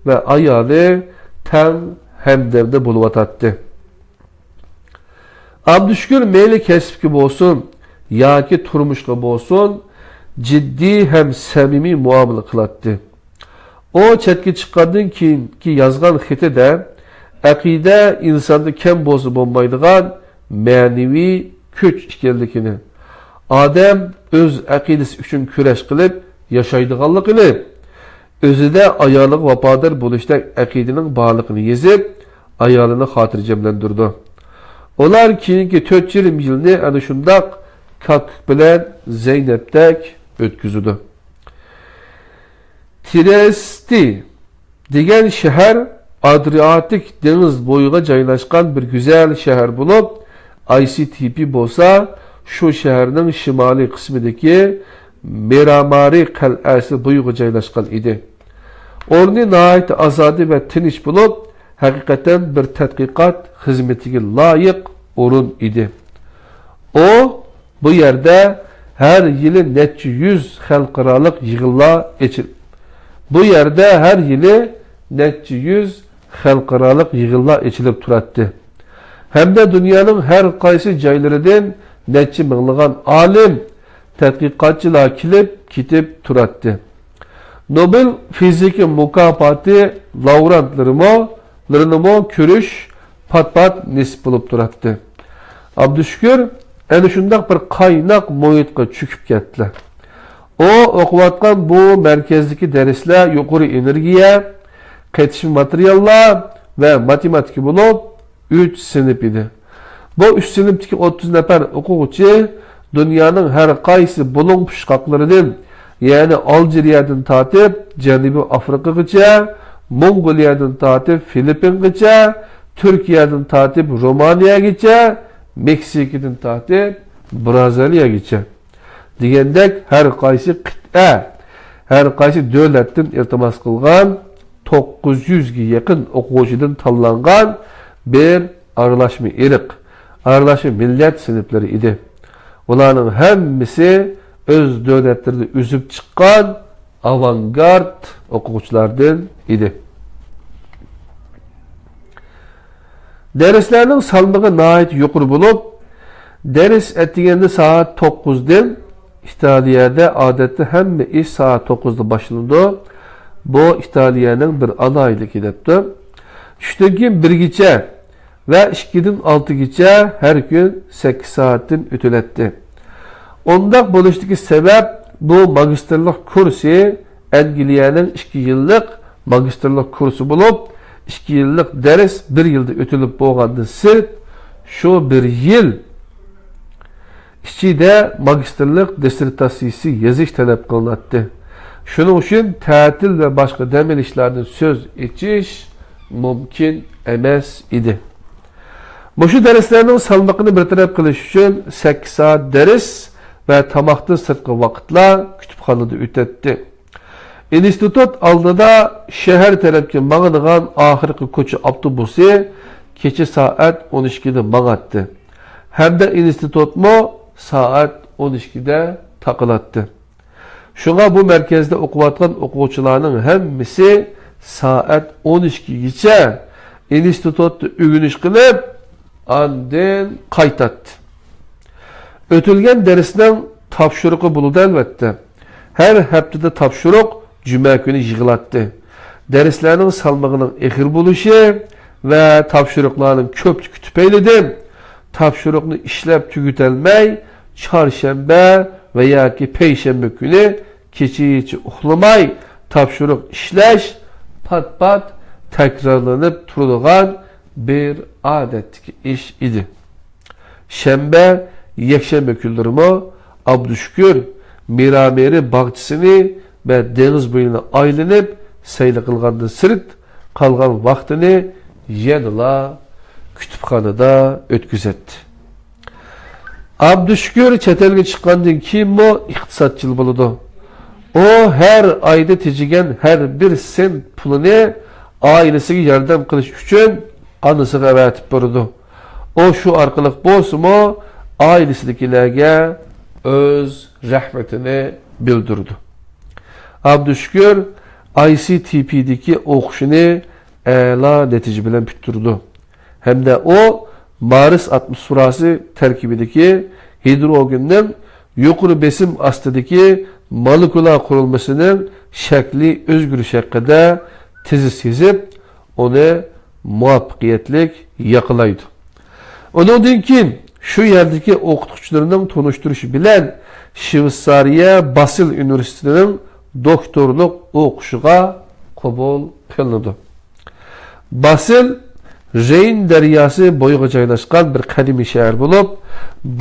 ۋە ئايالى تەڭ ھەمدەمدە بولۇۋاتاتتى. ئابدۇشۈكۈر مەيلى كەسىپكە بولسۇن ياكى تۇرمۇشقا بولسۇن، جىددىي ھەم سەمىمىي مۇئامىلە قىلاتتى. ئۇ چەتكە چىققاندىن كېيىنكى يازغان خېتىدە، ئەقىدە ئىنساندا كەم بولسا بولمايدىغان مەنىۋى كۈچ ئىكەنلىكىنى، ئادەم ئۆز ئەقىدىسى ئۈچۈن كۈرەش قىلىپ ياشايدىغانلىقىنى، ئۆزىدە ئايالىغا ۋاپادار بولۇشتەك ئەقىدىنىڭ بارلىقىنى يېزىپ، ئايالىنى خاتىرجەملەندۈرىدۇ. ئۇلار كېيىنكى تۆت يېرىم يىلنى ئەنە شۇنداق كاككۇك بىلەن زەينەپتەك ئۆتكۈزىدۇ. تىرېستى دېگەن شەھەر ئادرىئاتىك دېڭىز بويىغا جايلاشقان بىر گۈزەل شەھەر بولۇپ، ئاي سى تى پى بولسا شۇ شەھەرنىڭ شىمالىي قىسمىدىكى مىرامارى قەلئەسى بويىغا جايلاشقان ئىدى. ئورنى ناھايىتى ئازادە ۋە تىنچ بولۇپ، ھەقىقەتەن بىر تەتقىقات خىزمىتىگە لايىق ئورۇن ئىدى. ئۇ بۇ يەردە ھەر يىلى نەچچە يۈز خەلقئارالىق يىغىنلار ئېچىل-، بۇ يەردە ھەر يىلى نەچچە يۈز خەلقئارالىق يىغىنلار ئېچىلىپ تۇراتتى. ھەمدە دۇنيانىڭ ھەر قايسى جايلىرىدىن نەچچە مىڭلىغان ئالىم، تەتقىقاتچىلار كېلىپ كېتىپ تۇراتتى. نوبېل فىزىكا مۇكاپاتى لاۋرېنتلىرىمۇ، لىرىنىمۇ كۆرۈش پات-پات نېسىپ بولۇپ تۇراتتى. ئابدۇشۈكۈر ئەنە شۇنداق بىر قايناق مۇھىتقا چۆكۈپ كەتتى. ئۇ ئوقۇۋاتقان بۇ مەركەزدىكى دەرسلەر يۇقىرى ئېنېرگىيە، قېتىشما ماتېرىياللار ۋە ماتېماتىكا بولۇپ، ئۈچ سىنىپ ئىدى. بۇ ئۈچ سىنىپتىكى ئوتتۇز نەپەر ئوقۇغۇچى دۇنيانىڭ ھەر قايسى بۇلۇڭ پۇچقاقلىرىدىن، يەنى ئالجىرىيەدىن تارتىپ جەنۇبىي ئافرىقىغىچە، موڭغۇلىيەدىن تارتىپ فىلىپپىنغىچە، تۈركىيەدىن تارتىپ رومانىيەگىچە، مېكسىكىدىن تارتىپ بىرازىلىيەگىچە دېگەندەك ھەر قايسى قىتئە، ھەر قايسى دۆلەتتىن ئىلتىماس قىلغان توققۇز يۈزگە يېقىن ئوقۇغۇچىدىن تاللانغان بىر ئارىلاشما ئىرق، ئارىلاشما مىللەت سىنىپلىرى ئىدى. ئۇلارنىڭ ھەممىسى ئۆز دۆلەتلىرىدە ئۆسۈپ چىققان ئاۋانگارت ئوقۇغۇچىلاردىن ئىدى. دەرسلەرنىڭ سالمىقى ناھايىتى يۇقىرى بولۇپ، دەرس ئەتىگەندە سائەت توققۇزدىن، ئىتالىيەدە ئادەتتە ھەممە ئىش سائەت توققۇزدا باشلىنىدۇ. بۇ ئىتالىيەنىڭ بىر ئالاھىدىلىكى، دەپتۇ. چۈشتىن كېيىن بىرگىچە ۋە ئىككىدىن ئالتىگىچە ھەر كۈن سەككىز سائەتتىن ئۆتۈلەتتى. ئۇنداق بولۇشتىكى سەۋەب، بۇ ماگىستىرلىق كۇرسى ئەنگلىيەنىڭ ئىككى يىللىق ماگىستىرلىق كۇرسى بولۇپ، ئىككى يىللىق دەرس بىر يىلدا ئۆتۈلۈپ بولغاندىن سىرت، شۇ بىر يىل ئىچىدە ماگىستىرلىق دىسسېرتاتسىيىسى يېزىش تەلەپ قىلىناتتى. شۇنىڭ ئۈچۈن تەتىل ۋە باشقا دەم ئېلىشلاردىن سۆز ئېچىش مۇمكىن ئەمەس ئىدى. مۇشۇ دەرسلەرنىڭ سالمىقىنى بىر تەرەپ قىلىش ئۈچۈن سەككىز سائەت دەرس ۋە تاماقتىن سىرتقى ۋاقىتلار كۇتۇپخانىدا ئۆتەتتى. ئىنستىتۇت ئالدىدا شەھەر تەرەپكە ماڭىدىغان ئاخىرقى كوچا ئاپتوبۇسى كېچە سائەت ئون ئىككىدە ماڭاتتى ھەمدە ئىنستىتۇتمۇ سائەت ئون ئىككىدە تاقىلاتتى. شۇڭا بۇ مەركەزدە ئوقۇۋاتقان ئوقۇغۇچىلارنىڭ ھەممىسى سائەت ئون ئىككىگىچە ئىنستىتۇتتا ئۆگىنىش قىلىپ، ئاندىن قايتاتتى. ئۆتۈلگەن دەرسنىڭ تاپشۇرۇقى بولىدۇ، ئەلۋەتتە. ھەر ھەپتىدە تاپشۇرۇق جۈمە كۈنى يىغىلاتتى. دەرسلەرنىڭ سالمىقىنىڭ ئېغىر بولۇشى ۋە تاپشۇرۇقلارنىڭ كۆپلۈكى تۈپەيلىدىن تاپشۇرۇقنى ئىشلەپ تۈگىتەلمەي، چارشەنبە ۋە ياكى پەيشەنبە كۈنى كېچىچە ئۇخلىماي تاپشۇرۇق ئىشلەش پات-پات تەكرارلىنىپ تۇرىدىغان بىر ئادەتتىكى ئىش ئىدى. شەنبە، يەكشەنبە كۈنلىرىمۇ ئابدۇشۈكۈر مىرامىرى باغچىسىنى ۋە دېڭىز بويىنى ئايلىنىپ سەيلە قىلغاندىن سىرت، قالغان ۋاقتىنى يەنىلا كۇتۇپخانىدا ئۆتكۈزەتتى. ئابدۇشۈكۈر چەت ئەلگە چىققاندىن كېيىنمۇ ئىقتىسادچىل بولىدۇ. ئۇ ھەر ئايدا تېجىگەن ھەر بىر سېنت پۇلىنى ئائىلىسىگە ياردەم قىلىش ئۈچۈن ئانىسىغا ئەۋەتىپ بېرىدۇ. ئۇ شۇ ئارقىلىق بولسىمۇ ئائىلىسىدىكىلەرگە ئۆز رەھمىتىنى بىلدۈرىدۇ. ئابدۇشۈكۈر ئاي سى تى پىدىكى ئوقۇشىنى ئەلا نەتىجە بىلەن پۈتتۈرىدۇ ھەمدە ئۇ مارس ئاتموسفېراسى تەركىبىدىكى ھىدروگېننىڭ يۇقىرى بېسىم ئاستىدىكى مولېكۇلا قۇرۇلمىسىنىڭ شەكلى ئۆزگىرىشى ھەققىدە تېزىس يېزىپ، ئۇنى مۇۋەپپەقىيەتلىك ياقلايدۇ. ئۇنىڭدىن كېيىن شۇ يەردىكى ئوقۇتقۇچىلىرىنىڭ تونۇشتۇرۇشى بىلەن شۋېتسارىيە باسېل ئۇنىۋېرسىتېتىنىڭ دوكتورلۇق ئوقۇشىغا قوبۇل قىلىنىدۇ. باسېل رېين دەرياسى بويىغا جايلاشقان بىر قەدىمىي شەھەر بولۇپ،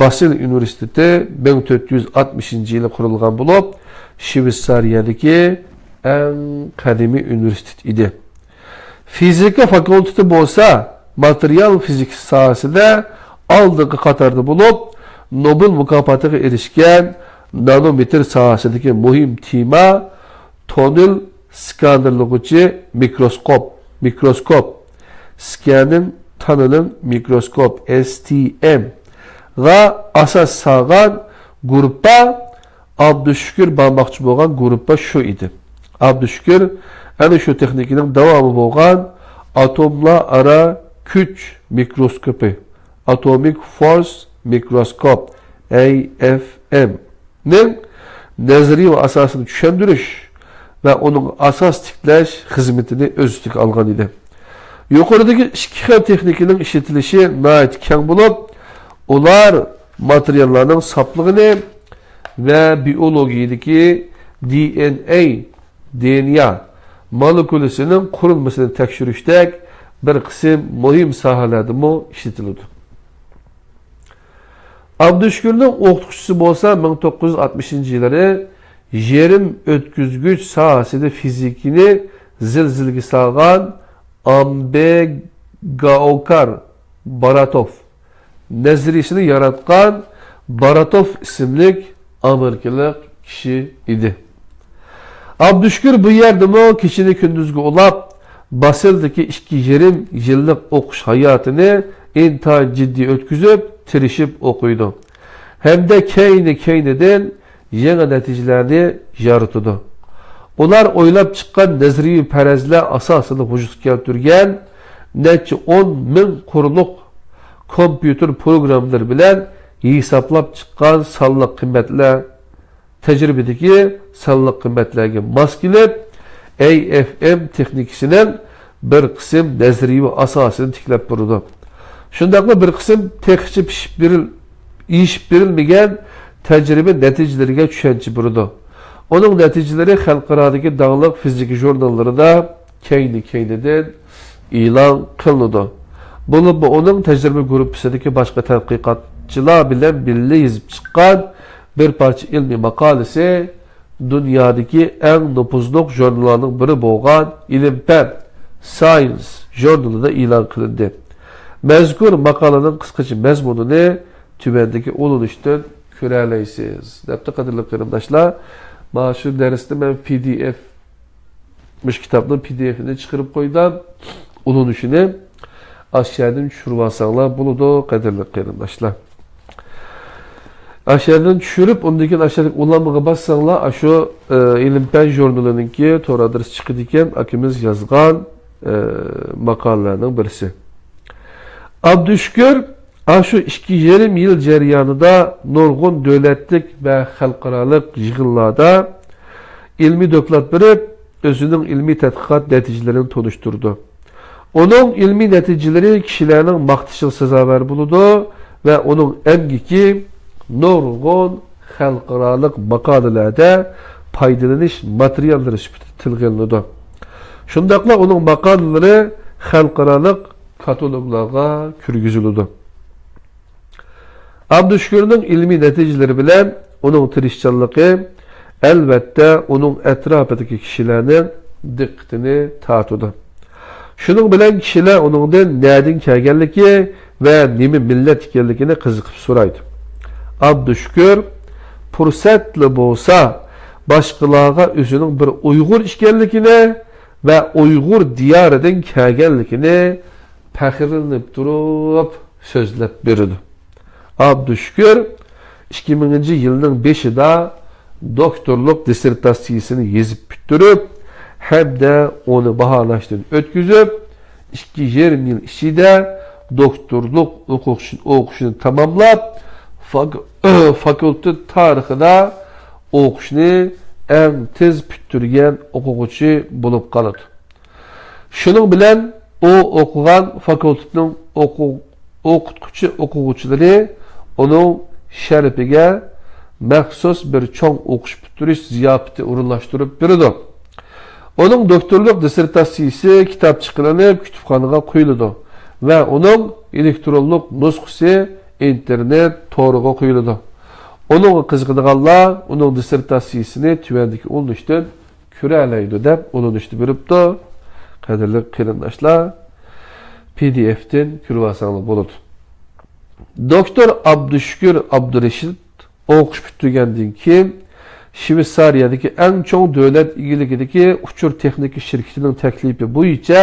باسېل ئۇنىۋېرسىتېتى مىڭ تۆت يۈز ئاتمىشىنچى يىلى قۇرۇلغان بولۇپ، شۋېتسارىيەدىكى ئەڭ قەدىمىي ئۇنىۋېرسىتېت ئىدى. فىزىكا فاكۇلتېتى بولسا ماتېرىيال فىزىكىسى ساھەسىدە ئالدىنقى قاتاردا بولۇپ، نوبېل مۇكاپاتىغا ئېرىشكەن نانومېتىر ساھەسىدىكى مۇھىم تېما تونېل سكانېرلىغۇچى مىكروسكوپ، مىكروسكوپ، Scanning Tunneling Microscope، S T M، غا ئاساس سالغان گۇرۇپپا ئابدۇشۈكۈر بارماقچى بولغان گۇرۇپپا شۇ ئىدى. ئابدۇشۈكۈر ئەنە شۇ تېخنىكىنىڭ داۋامى بولغان ئاتوملار ئارا كۈچ مىكروسكوپى، Atomic Force Microscope، A F M، نىڭ نەزەرىيە ئاساسىنى چۈشەندۈرۈش ۋە ئۇنىڭ ئاساس تىكلەش خىزمىتىنى ئۆز ئۈستىگە ئالغان ئىدى. يۇقىرىدىكى ئىككى خىل تېخنىكىنىڭ ئىشلىتىلىشى ناھايىتى كەڭ بولۇپ، ئۇلار ماتېرىياللارنىڭ ساپلىقىنى ۋە بىئولوگىيىدىكى D N A، D N A مولېكۇلىسىنىڭ قۇرۇلمىسىنى تەكشۈرۈشتەك بىر قىسىم مۇھىم ساھەلەردىمۇ ئىشلىتىلىدۇ. ئابدۇشۈكۈرنىڭ ئوقۇتقۇچىسى بولسا مىڭ توققۇز يۈز ئاتمىشىنچى يىللىرى يېرىم ئۆتكۈزگۈچ ساھەسىدە فىزىكىنى زىلزىلىگە سالغان ئامبېگاوكار باراتوف، نەزەرىيىسىنى ياراتقان باراتوف ئىسىملىك ئامېرىكىلىق كىشى ئىدى. ئابدۇشۈكۈر بۇ يەردىمۇ كېچىنى كۈندۈزگە ئۇلاپ، باسېلدىكى ئىككى يېرىم يىللىق ئوقۇش ھاياتىنى ئىنتايىن جىددىي ئۆتكۈزۈپ، تىرىشىپ ئوقۇيدۇ ھەمدە كەينى-كەينىدىن يېڭى نەتىجىلەرنى يارىتىدۇ. ئۇلار ئويلاپ چىققان نەزەرىيىۋى پەرەزلەر ئاساسىدا ۋۇجۇدقا كەلتۈرگەن نەچچە ئون مىڭ قۇرلۇق كومپيۇتېر پروگراممىلىرى بىلەن ھېسابلاپ چىققان سانلىق قىممەتلەر، تەجرىبىدىكى سانلىق قىممەتلەرگە ماس كېلىپ، A F M تېخنىكىسىنىڭ بىر قىسىم نەزەرىيىۋى ئاساسىنى تىكلەپ بېرىدۇ. شۇنداقلا بىر قىسىم تېخىچە پىشىپ بېرىل-، يېشىپ بېرىلمىگەن تەجرىبە نەتىجىلىرىگە چۈشەنچە بېرىدۇ. ئۇنىڭ نەتىجىلىرى خەلقئارادىكى داڭلىق فىزىكا ژۇرناللىرىدا كەينى-كەينىدىن ئېلان قىلىنىدۇ. بولۇپمۇ ئۇنىڭ تەجرىبە گۇرۇپپىسىدىكى باشقا تەتقىقاتچىلار بىلەن بىللە يېزىپ چىققان بىر پارچە ئىلمىي ماقالىسى دۇنيادىكى ئەڭ نوپۇزلۇق ژۇرناللارنىڭ بىرى بولغان ئىلىم-پەن، ساينس ژۇرنىلىدا ئېلان قىلىندى. مەزكۇر ماقالىنىڭ قىسقىچە مەزمۇنىنى تۆۋەندىكى ئۇلىنىشتىن كۆرەلەيسىز. دەپتۇ، قەدىرلىك قېرىنداشلار، مانا شۇ دەرسنى مەن P D F، مۇشۇ كىتابنىڭ P D F-ئىنى چىقىرىپ قويدۇم. ئۇلىنىشىنى ئاشۇ يەردىن چۈشۈرۈۋالساڭلار بولىدۇ، قەدىرلىك قېرىنداشلار. ئاشۇ يەردىن چۈشۈرۈپ، ئۇندىن كېيىن ئاشۇ يەردىكى ئۇلانمىغا باسساڭلار، ئاشۇ، ئە، ئىلىم-پەن ژۇرنىلىنىڭكى تور ئادرېسى چىقىدىكەن، ئاكىمىز يازغان، ئە، ماقالىلەرنىڭ بىرسى. ئابدۇشۈكۈر ئاشۇ ئىككى يېرىم يىل جەريانىدا نۇرغۇن دۆلەتلىك ۋە خەلقئارالىق يىغىنلاردا ئىلمىي دوكلات بېرىپ، ئۆزىنىڭ ئىلمىي تەتقىقات نەتىجىلىرىنى تونۇشتۇرىدۇ. ئۇنىڭ ئىلمىي نەتىجىلىرى كىشىلەرنىڭ ماختىشىغا سازاۋەر بولىدۇ ۋە ئۇنىڭ ئەمگىكى نۇرغۇن خەلقئارالىق ماقالىلەردە پايدىلىنىش ماتېرىياللىرى سۈپىتىدە تىلغا ئېلىنىدۇ. شۇنداقلا ئۇنىڭ ماقالىلىرى خەلقئارالىق كاتالوگلارغا كىرگۈزۈلىدۇ. ئابدۇشۈكۈرنىڭ ئىلمىي نەتىجىلىرى بىلەن ئۇنىڭ تىرىشچانلىقى، ئەلۋەتتە، ئۇنىڭ ئەتراپىدىكى كىشىلەرنىڭ دىققىتىنى تارتىدۇ. شۇنىڭ بىلەن كىشىلەر ئۇنىڭدىن نەدىن كەلگەنلىكى ۋە نېمە مىللەت ئىكەنلىكىنى قىزىقىپ سورايدۇ. ئابدۇشۈكۈر پۇرسەتلا بولسا باشقىلارغا ئۆزىنىڭ بىر ئۇيغۇر ئىكەنلىكىنى ۋە ئۇيغۇر دىيارىدىن كەلگەنلىكىنى پەخىرلىنىپ تۇرۇپ سۆزلەپ بېرىدۇ. ئابدۇشۈكۈر ئىككى مىڭىنچى يىلنىڭ بېشىدا دوكتورلۇق دىسسېرتاتسىيىسىنى يېزىپ پۈتتۈرۈپ ھەمدە ئۇنى باھالاشتىن ئۆتكۈزۈپ، ئىككى يېرىم يىل ئىچىدە دوكتورلۇق ئوقۇش-، ئوقۇشىنى تاماملاپ، فاك-، فاكۇلتېت تارىخىدا ئوقۇشنى ئەڭ تېز پۈتتۈرگەن ئوقۇغۇچى بولۇپ قالىدۇ. شۇنىڭ بىلەن ئۇ ئوقۇغان فاكۇلتېتنىڭ ئوقۇ-، ئوقۇتقۇچى ئوقۇغۇچىلىرى ئۇنىڭ شەرىپىگە مەخسۇس بىر چوڭ ئوقۇش پۈتتۈرۈش زىياپىتى ئورۇنلاشتۇرۇپ بېرىدۇ. ئۇنىڭ دوكتورلۇق دىسسېرتاتسىيىسى كىتاب چىقىرىلىپ، كۇتۇپخانىغا قويۇلىدۇ ۋە ئۇنىڭ ئېلېكترونلۇق نۇسخىسى ئىنتېرنېت تورىغا قويۇلىدۇ. ئۇنىڭغا قىزىقىدىغانلار ئۇنىڭ دىسسېرتاتسىيىسىنى تۆۋەندىكى ئۇلىنىشتىن كۆرەلەيدۇ دەپ ئۇلىنىشنى بېرىپتۇ. قەدىرلىك قېرىنداشلار، پى دى ئېفتىن كۆرۈۋالساڭلار بولىدۇ. دوكتور ئابدۇشۈكۈر ئابدۇرېشىت ئوقۇش پۈتتۈرگەندىن كېيىن، شۋېتسارىيەدىكى ئەڭ چوڭ دۆلەت ئىگىلىكىدىكى ئۇچۇر تېخنىكا شىركىتىنىڭ تەكلىپى بويىچە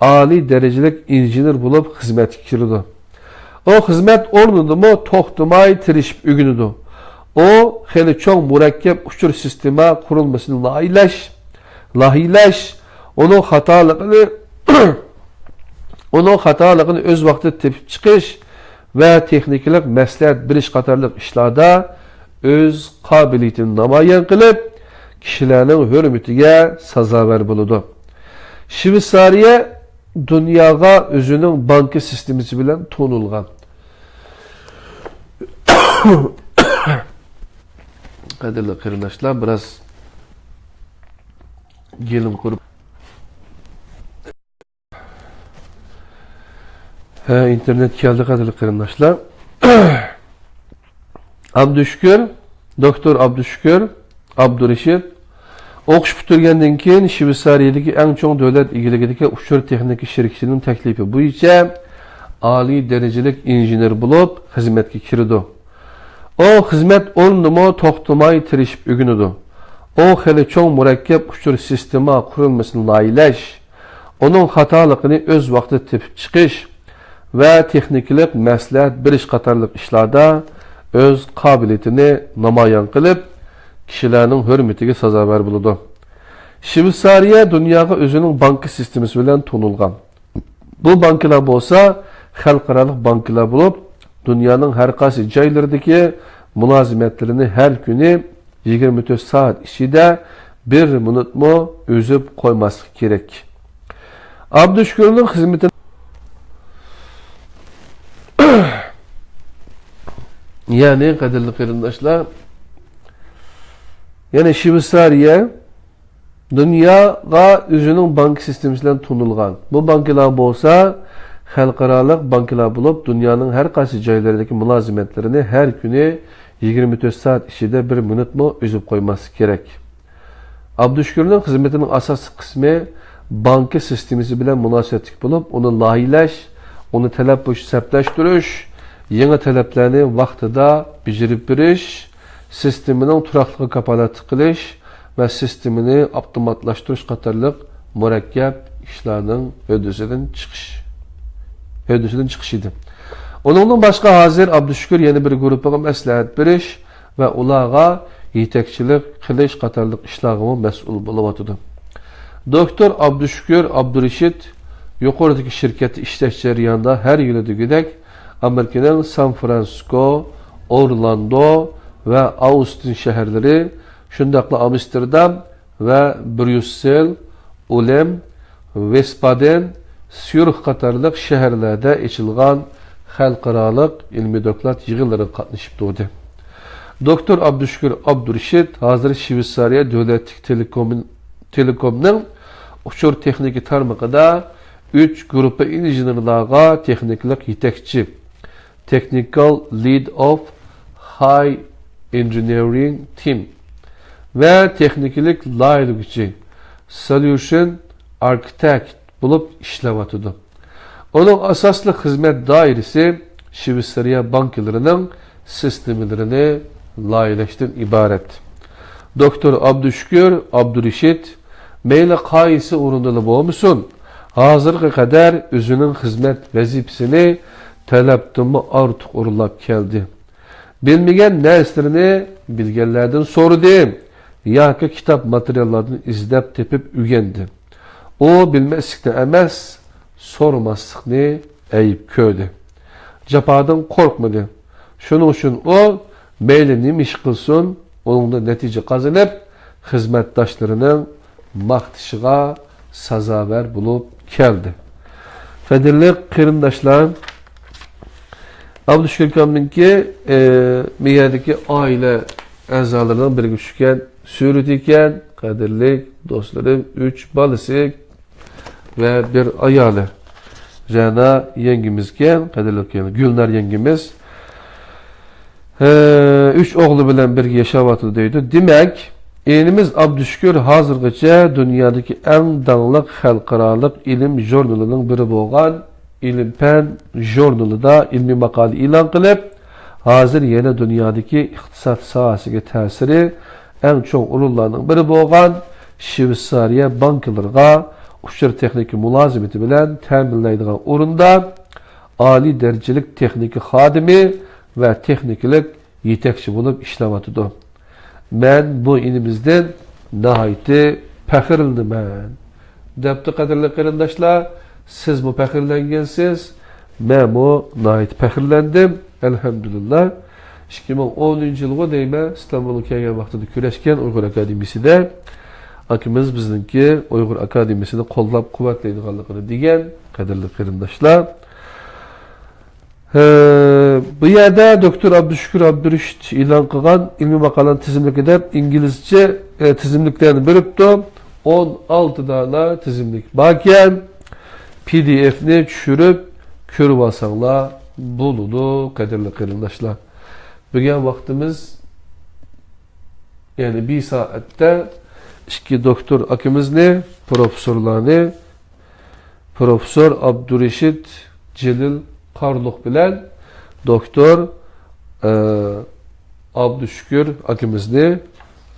ئالىي دەرىجىلىك ئىنژېنېر بولۇپ خىزمەتكە كىرىدۇ. ئۇ خىزمەت ئورنىدىمۇ توختىماي تىرىشىپ ئۆگىنىدۇ. ئۇ خېلى چوڭ مۇرەككەپ ئۇچۇر سىستېما قۇرۇلمىسىنى لايىھەلەش، لايىھەلەش، ئۇنىڭ خاتالىقىنى، ئۇنىڭ خاتالىقىنى ئۆز ۋاقتىدا تېپىپ چىقىش ۋە تېخنىكىلىق مەسلىھەت بېرىش قاتارلىق ئىشلاردا ئۆز قابىلىيىتىنى نامايان قىلىپ، كىشىلەرنىڭ ھۆرمىتىگە سازاۋەر بولىدۇ. شۋېتسارىيە دۇنياغا ئۆزىنىڭ بانكا سىستېمىسى بىلەن تونۇلغان. قەدىرلىك قېرىنداشلار، بىراز گېلىم قۇرۇپ. ھە، ئىنتېرنېت كەلدى، قەدىرلىك قېرىنداشلار. ئابدۇشۈكۈر، دوكتور ئابدۇشۈكۈر ئابدۇرېشىت ئوقۇش پۈتتۈرگەندىن كېيىن، شۋېتسارىيەدىكى ئەڭ چوڭ دۆلەت ئىگىلىكىدىكى ئۇچۇر تېخنىكا شىركىتىنىڭ تەكلىپى بويىچە ئالىي دەرىجىلىك ئىنژېنېر بولۇپ خىزمەتكە كىرىدۇ. ئۇ خىزمەت ئورنىدىمۇ توختىماي تىرىشىپ ئۆگىنىدۇ. ئۇ خېلى چوڭ مۇرەككەپ ئۇچۇر سىستېما قۇرۇلمىسىنى لايىھەلەش، ئۇنىڭ خاتالىقىنى ئۆز ۋاقتىدا تېپىپ چىقىش ۋە تېخنىكىلىق مەسلىھەت بېرىش قاتارلىق ئىشلاردا ئۆز قابىلىيىتىنى نامايان قىلىپ، كىشىلەرنىڭ ھۆرمىتىگە سازاۋەر بولىدۇ. شۋېتسارىيە دۇنياغا ئۆزىنىڭ بانكا سىستېمىسى بىلەن تونۇلغان. بۇ بانكىلار بولسا خەلقئارالىق بانكىلار بولۇپ، دۇنيانىڭ ھەر قايسى جايلىرىدىكى مۇلازىمەتلىرىنى ھەر كۈنى يىگىرمە تۆت سائەت ئىچىدە بىر مىنۇتمۇ ئۈزۈپ قويماسلىق كېرەك. ئابدۇشۈكۈرنىڭ خىزمىتىنى، يەنى، قەدىرلىك قېرىنداشلار، يەنى شۋېتسارىيە دۇنياغا ئۆزىنىڭ بانكا سىستېمىسى بىلەن تونۇلغان. بۇ بانكىلار بولسا خەلقئارالىق بانكىلار بولۇپ، دۇنيانىڭ ھەر قايسى جايلىرىدىكى مۇلازىمەتلىرىنى ھەر كۈنى يىگىرمە تۆت سائەت ئىچىدە بىر مىنۇتمۇ ئۈزۈپ قويماسلىق كېرەك. ئابدۇشۈكۈرنىڭ خىزمىتىنىڭ ئاساسلىق قىسمى بانكا سىستېمىسى بىلەن مۇناسىۋەتلىك بولۇپ، ئۇنى لايىھەلەش، ئۇنى تەلەپ بويىچە سەپلەشتۈرۈش، يېڭى تەلەپلەرنى ۋاقتىدا بېجىرىپ بېرىش، سىستېمىنىڭ تۇراقلىقىغا كاپالەتلىك قىلىش ۋە سىستېمىنى ئاپتوماتلاشتۇرۇش قاتارلىق مۇرەككەپ ئىشلارنىڭ ھۆددىسىدىن چىقىش، ھۆددىسىدىن چىقىش ئىدى. ئۇنىڭدىن باشقا، ھازىر ئابدۇشۈكۈر يەنە بىر گۇرۇپپىغا مەسلىھەت بېرىش ۋە ئۇلارغا يېتەكچىلىك قىلىش قاتارلىق ئىشلارغىمۇ مەسئۇل بولۇۋاتىدۇ. دوكتور ئابدۇشۈكۈر ئابدۇرېشىت يۇقىرىدىكى شىركەتتە ئىشلەش جەريانىدا ھەر يىلى دېگۈدەك ئامېرىكىنىڭ سان فرانسىسكو، ئورلاندو ۋە ئاۋستىن شەھەرلىرى، شۇنداقلا ئامستېردام ۋە بريۇسسېل، ئۇلم، ۋېسبادېن، سيۇرخ قاتارلىق شەھەرلەردە ئېچىلغان خەلقئارالىق ئىلمىي دوكلات يىغىنلىرىغا قاتنىشىپ تۇردى. دوكتور ئابدۇشۈكۈر ئابدۇرېشىت ھازىر شۋېتسارىيە دۆلەتلىك تېلېكوم-، تېلېكومنىڭ ئۇچۇر تېخنىكا تارمىقىدا ئۈچ گۇرۇپپا ئىنژېنېرلارغا تېخنىكىلىق يېتەكچى، Technical Lead of High Engineering Team ۋە تېخنىكىلىق لايىھىلىگۈچى، Solution Architect بولۇپ ئىشلەۋاتىدۇ. ئۇنىڭ ئاساسلىق خىزمەت دائىرىسى شۋېتسارىيە بانكىلىرىنىڭ سىستېمىلىرىنى لايىھىلەشتىن ئىبارەت. دوكتور ئابدۇشۈكۈر ئابدۇرېشىت مەيلى قايسى ئورۇندىلا بولمىسۇن، ھازىرغا قەدەر ئۆزىنىڭ خىزمەت ۋەزىپىسىنى تەلەپتىنمۇ ئارتۇق ئورۇنلاپ كەلدى. بىلمىگەن نەرسىلىرىنى بىلگەنلەردىن سورىدى ياكى كىتاب ماتېرىياللاردىن ئىزدەپ تېپىپ ئۆگەندى. ئۇ بىلمەسلىكنى ئەمەس، سورىماسلىقنى ئەيىب كۆردى. جاپادىن قورقمىدى. شۇنىڭ ئۈچۈن ئۇ مەيلى نېمە ئىش قىلسۇن، ئۇنىڭدا نەتىجە قازىنىپ، خىزمەتداشلىرىنىڭ ماختىشىغا سازاۋەر بولۇپ كەلدى. قەدىرلىك قېرىنداشلار، ئابدۇشۈكۈر ئاكامنىڭكى، ئى، بۇ يەردىكى ئائىلە ئەزالىرىنىڭ بىرگە چۈشكەن سۈرىتى ئىكەن. قەدىرلىك دوستلىرىم، ئۈچ بالىسى ۋە بىر ئايالى رەنا يەڭگىمىزكەن، قەدىرلىك يەنە گۈلنار يەڭگىمىز. ھە، ئۈچ ئوغلى بىلەن بىرگە ياشاۋاتىدۇ دەيدۇ. دېمەك، ئىنىمىز ئابدۇشۈكۈر ھازىرغىچە دۇنيادىكى ئەڭ داڭلىق خەلقئارالىق ئىلىم ژۇرنىلىنىڭ بىرى بولغان ئىلىم پەن ژۇرنىلىدا ئىلمىي ماقالە ئېلان قىلىپ، ھازىر يەنە دۇنيادىكى ئىقتىساد ساھەسىگە تەسىرى ئەڭ چوڭ ئورۇنلارنىڭ بىرى بولغان شۋېتسارىيە بانكىلىرىغا ئۇچۇر تېخنىكا مۇلازىمىتى بىلەن تەمىنلەيدىغان ئورۇندا ئالىي دەرىجىلىك تېخنىكا خادىمى ۋە تېخنىكىلىق يېتەكچى بولۇپ ئىشلەۋاتىدۇ. مەن بۇ ئىنىمىزدىن ناھايىتى پەخىرلىنىمەن، دەپتۇ. قەدىرلىك قېرىنداشلار، سىزمۇ پەخىرلەنگەنسىز، مەنمۇ ناھايىتى پەخىرلەندىم، ئەلھەمدۇلىللا. ئىككى مىڭ ئونىنچى يىلغۇ دەيمەن، ئىستانبۇلغا كەلگەن ۋاقتىدا كۆرۈشكەن ئۇيغۇر ئاكادېمىيىسىدە. ئاكىمىز بىزنىڭكى ئۇيغۇر ئاكادېمىيىسىنى قوللاپ قۇۋۋەتلەيدىغانلىقىنى دېگەن، قەدىرلىك قېرىنداشلار. ھە، بۇ يەردە دوكتور ئابدۇشۈكۈر ئابدۇرېشىت ئېلان قىلغان ئىلمىي ماقالىنىڭ تىزىملىكى دەپ ئىنگلىزچە، ئە، تىزىملىكلەرنى بېرىپتۇ. ئون ئالتە دانە تىزىملىك باركەن. پى دى ئېفنى چۈشۈرۈپ كۆرۈۋالساڭلار بولىدۇ، قەدىرلىك قېرىنداشلار. بۈگۈن ۋاقتىمىز يەنى بىر سائەتتە ئىككى دوكتور ئاكىمىزنى، پروفېسسورلارنى، پروفېسسور ئابدۇرېشىت جېلىل قارلۇق بىلەن دوكتور، ئە، ئابدۇشۈكۈر ئاكىمىزنى،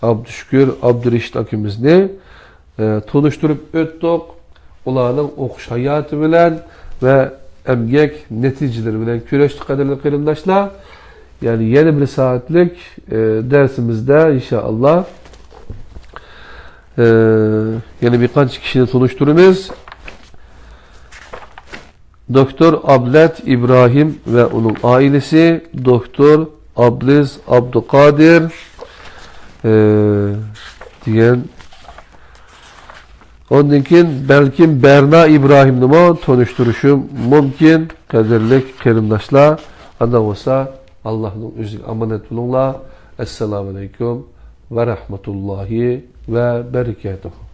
ئابدۇشۈكۈر ئابدۇرېشىت ئاكىمىزنى، ئە، تونۇشتۇرۇپ ئۆتتۇق. ئۇلارنىڭ ئوقۇش ھاياتى بىلەن ۋە ئەمگەك نەتىجىلىرى بىلەن كۆرۈشتۇق، قەدىرلىك قېرىنداشلار. يەنى يەنە بىر سائەتلىك، ئە، دەرسىمىزدە ئىنشائاللا، ئە، يەنە بىر قانچە كىشىنى تونۇشتۇرىمىز. دوكتور ئابلەت ئىبراھىم ۋە ئۇنىڭ ئائىلىسى، دوكتور ئابلىز ئابدۇقادىر، ئە، دېگەن. ئۇندىن كېيىن بەلكىم بەرنا ئىبراھىمنىمۇ تونۇشتۇرۇشۇم مۇمكىن، قەدىرلىك قېرىنداشلار. ئانداق بولسا، ئاللاھنىڭ ئۆزىگە ئامانەت بولۇڭلار. ئەسسالامۇ ئەلەيكۇم ۋە رەھمەتۇللاھى ۋە بەرىكاتۇھۇ.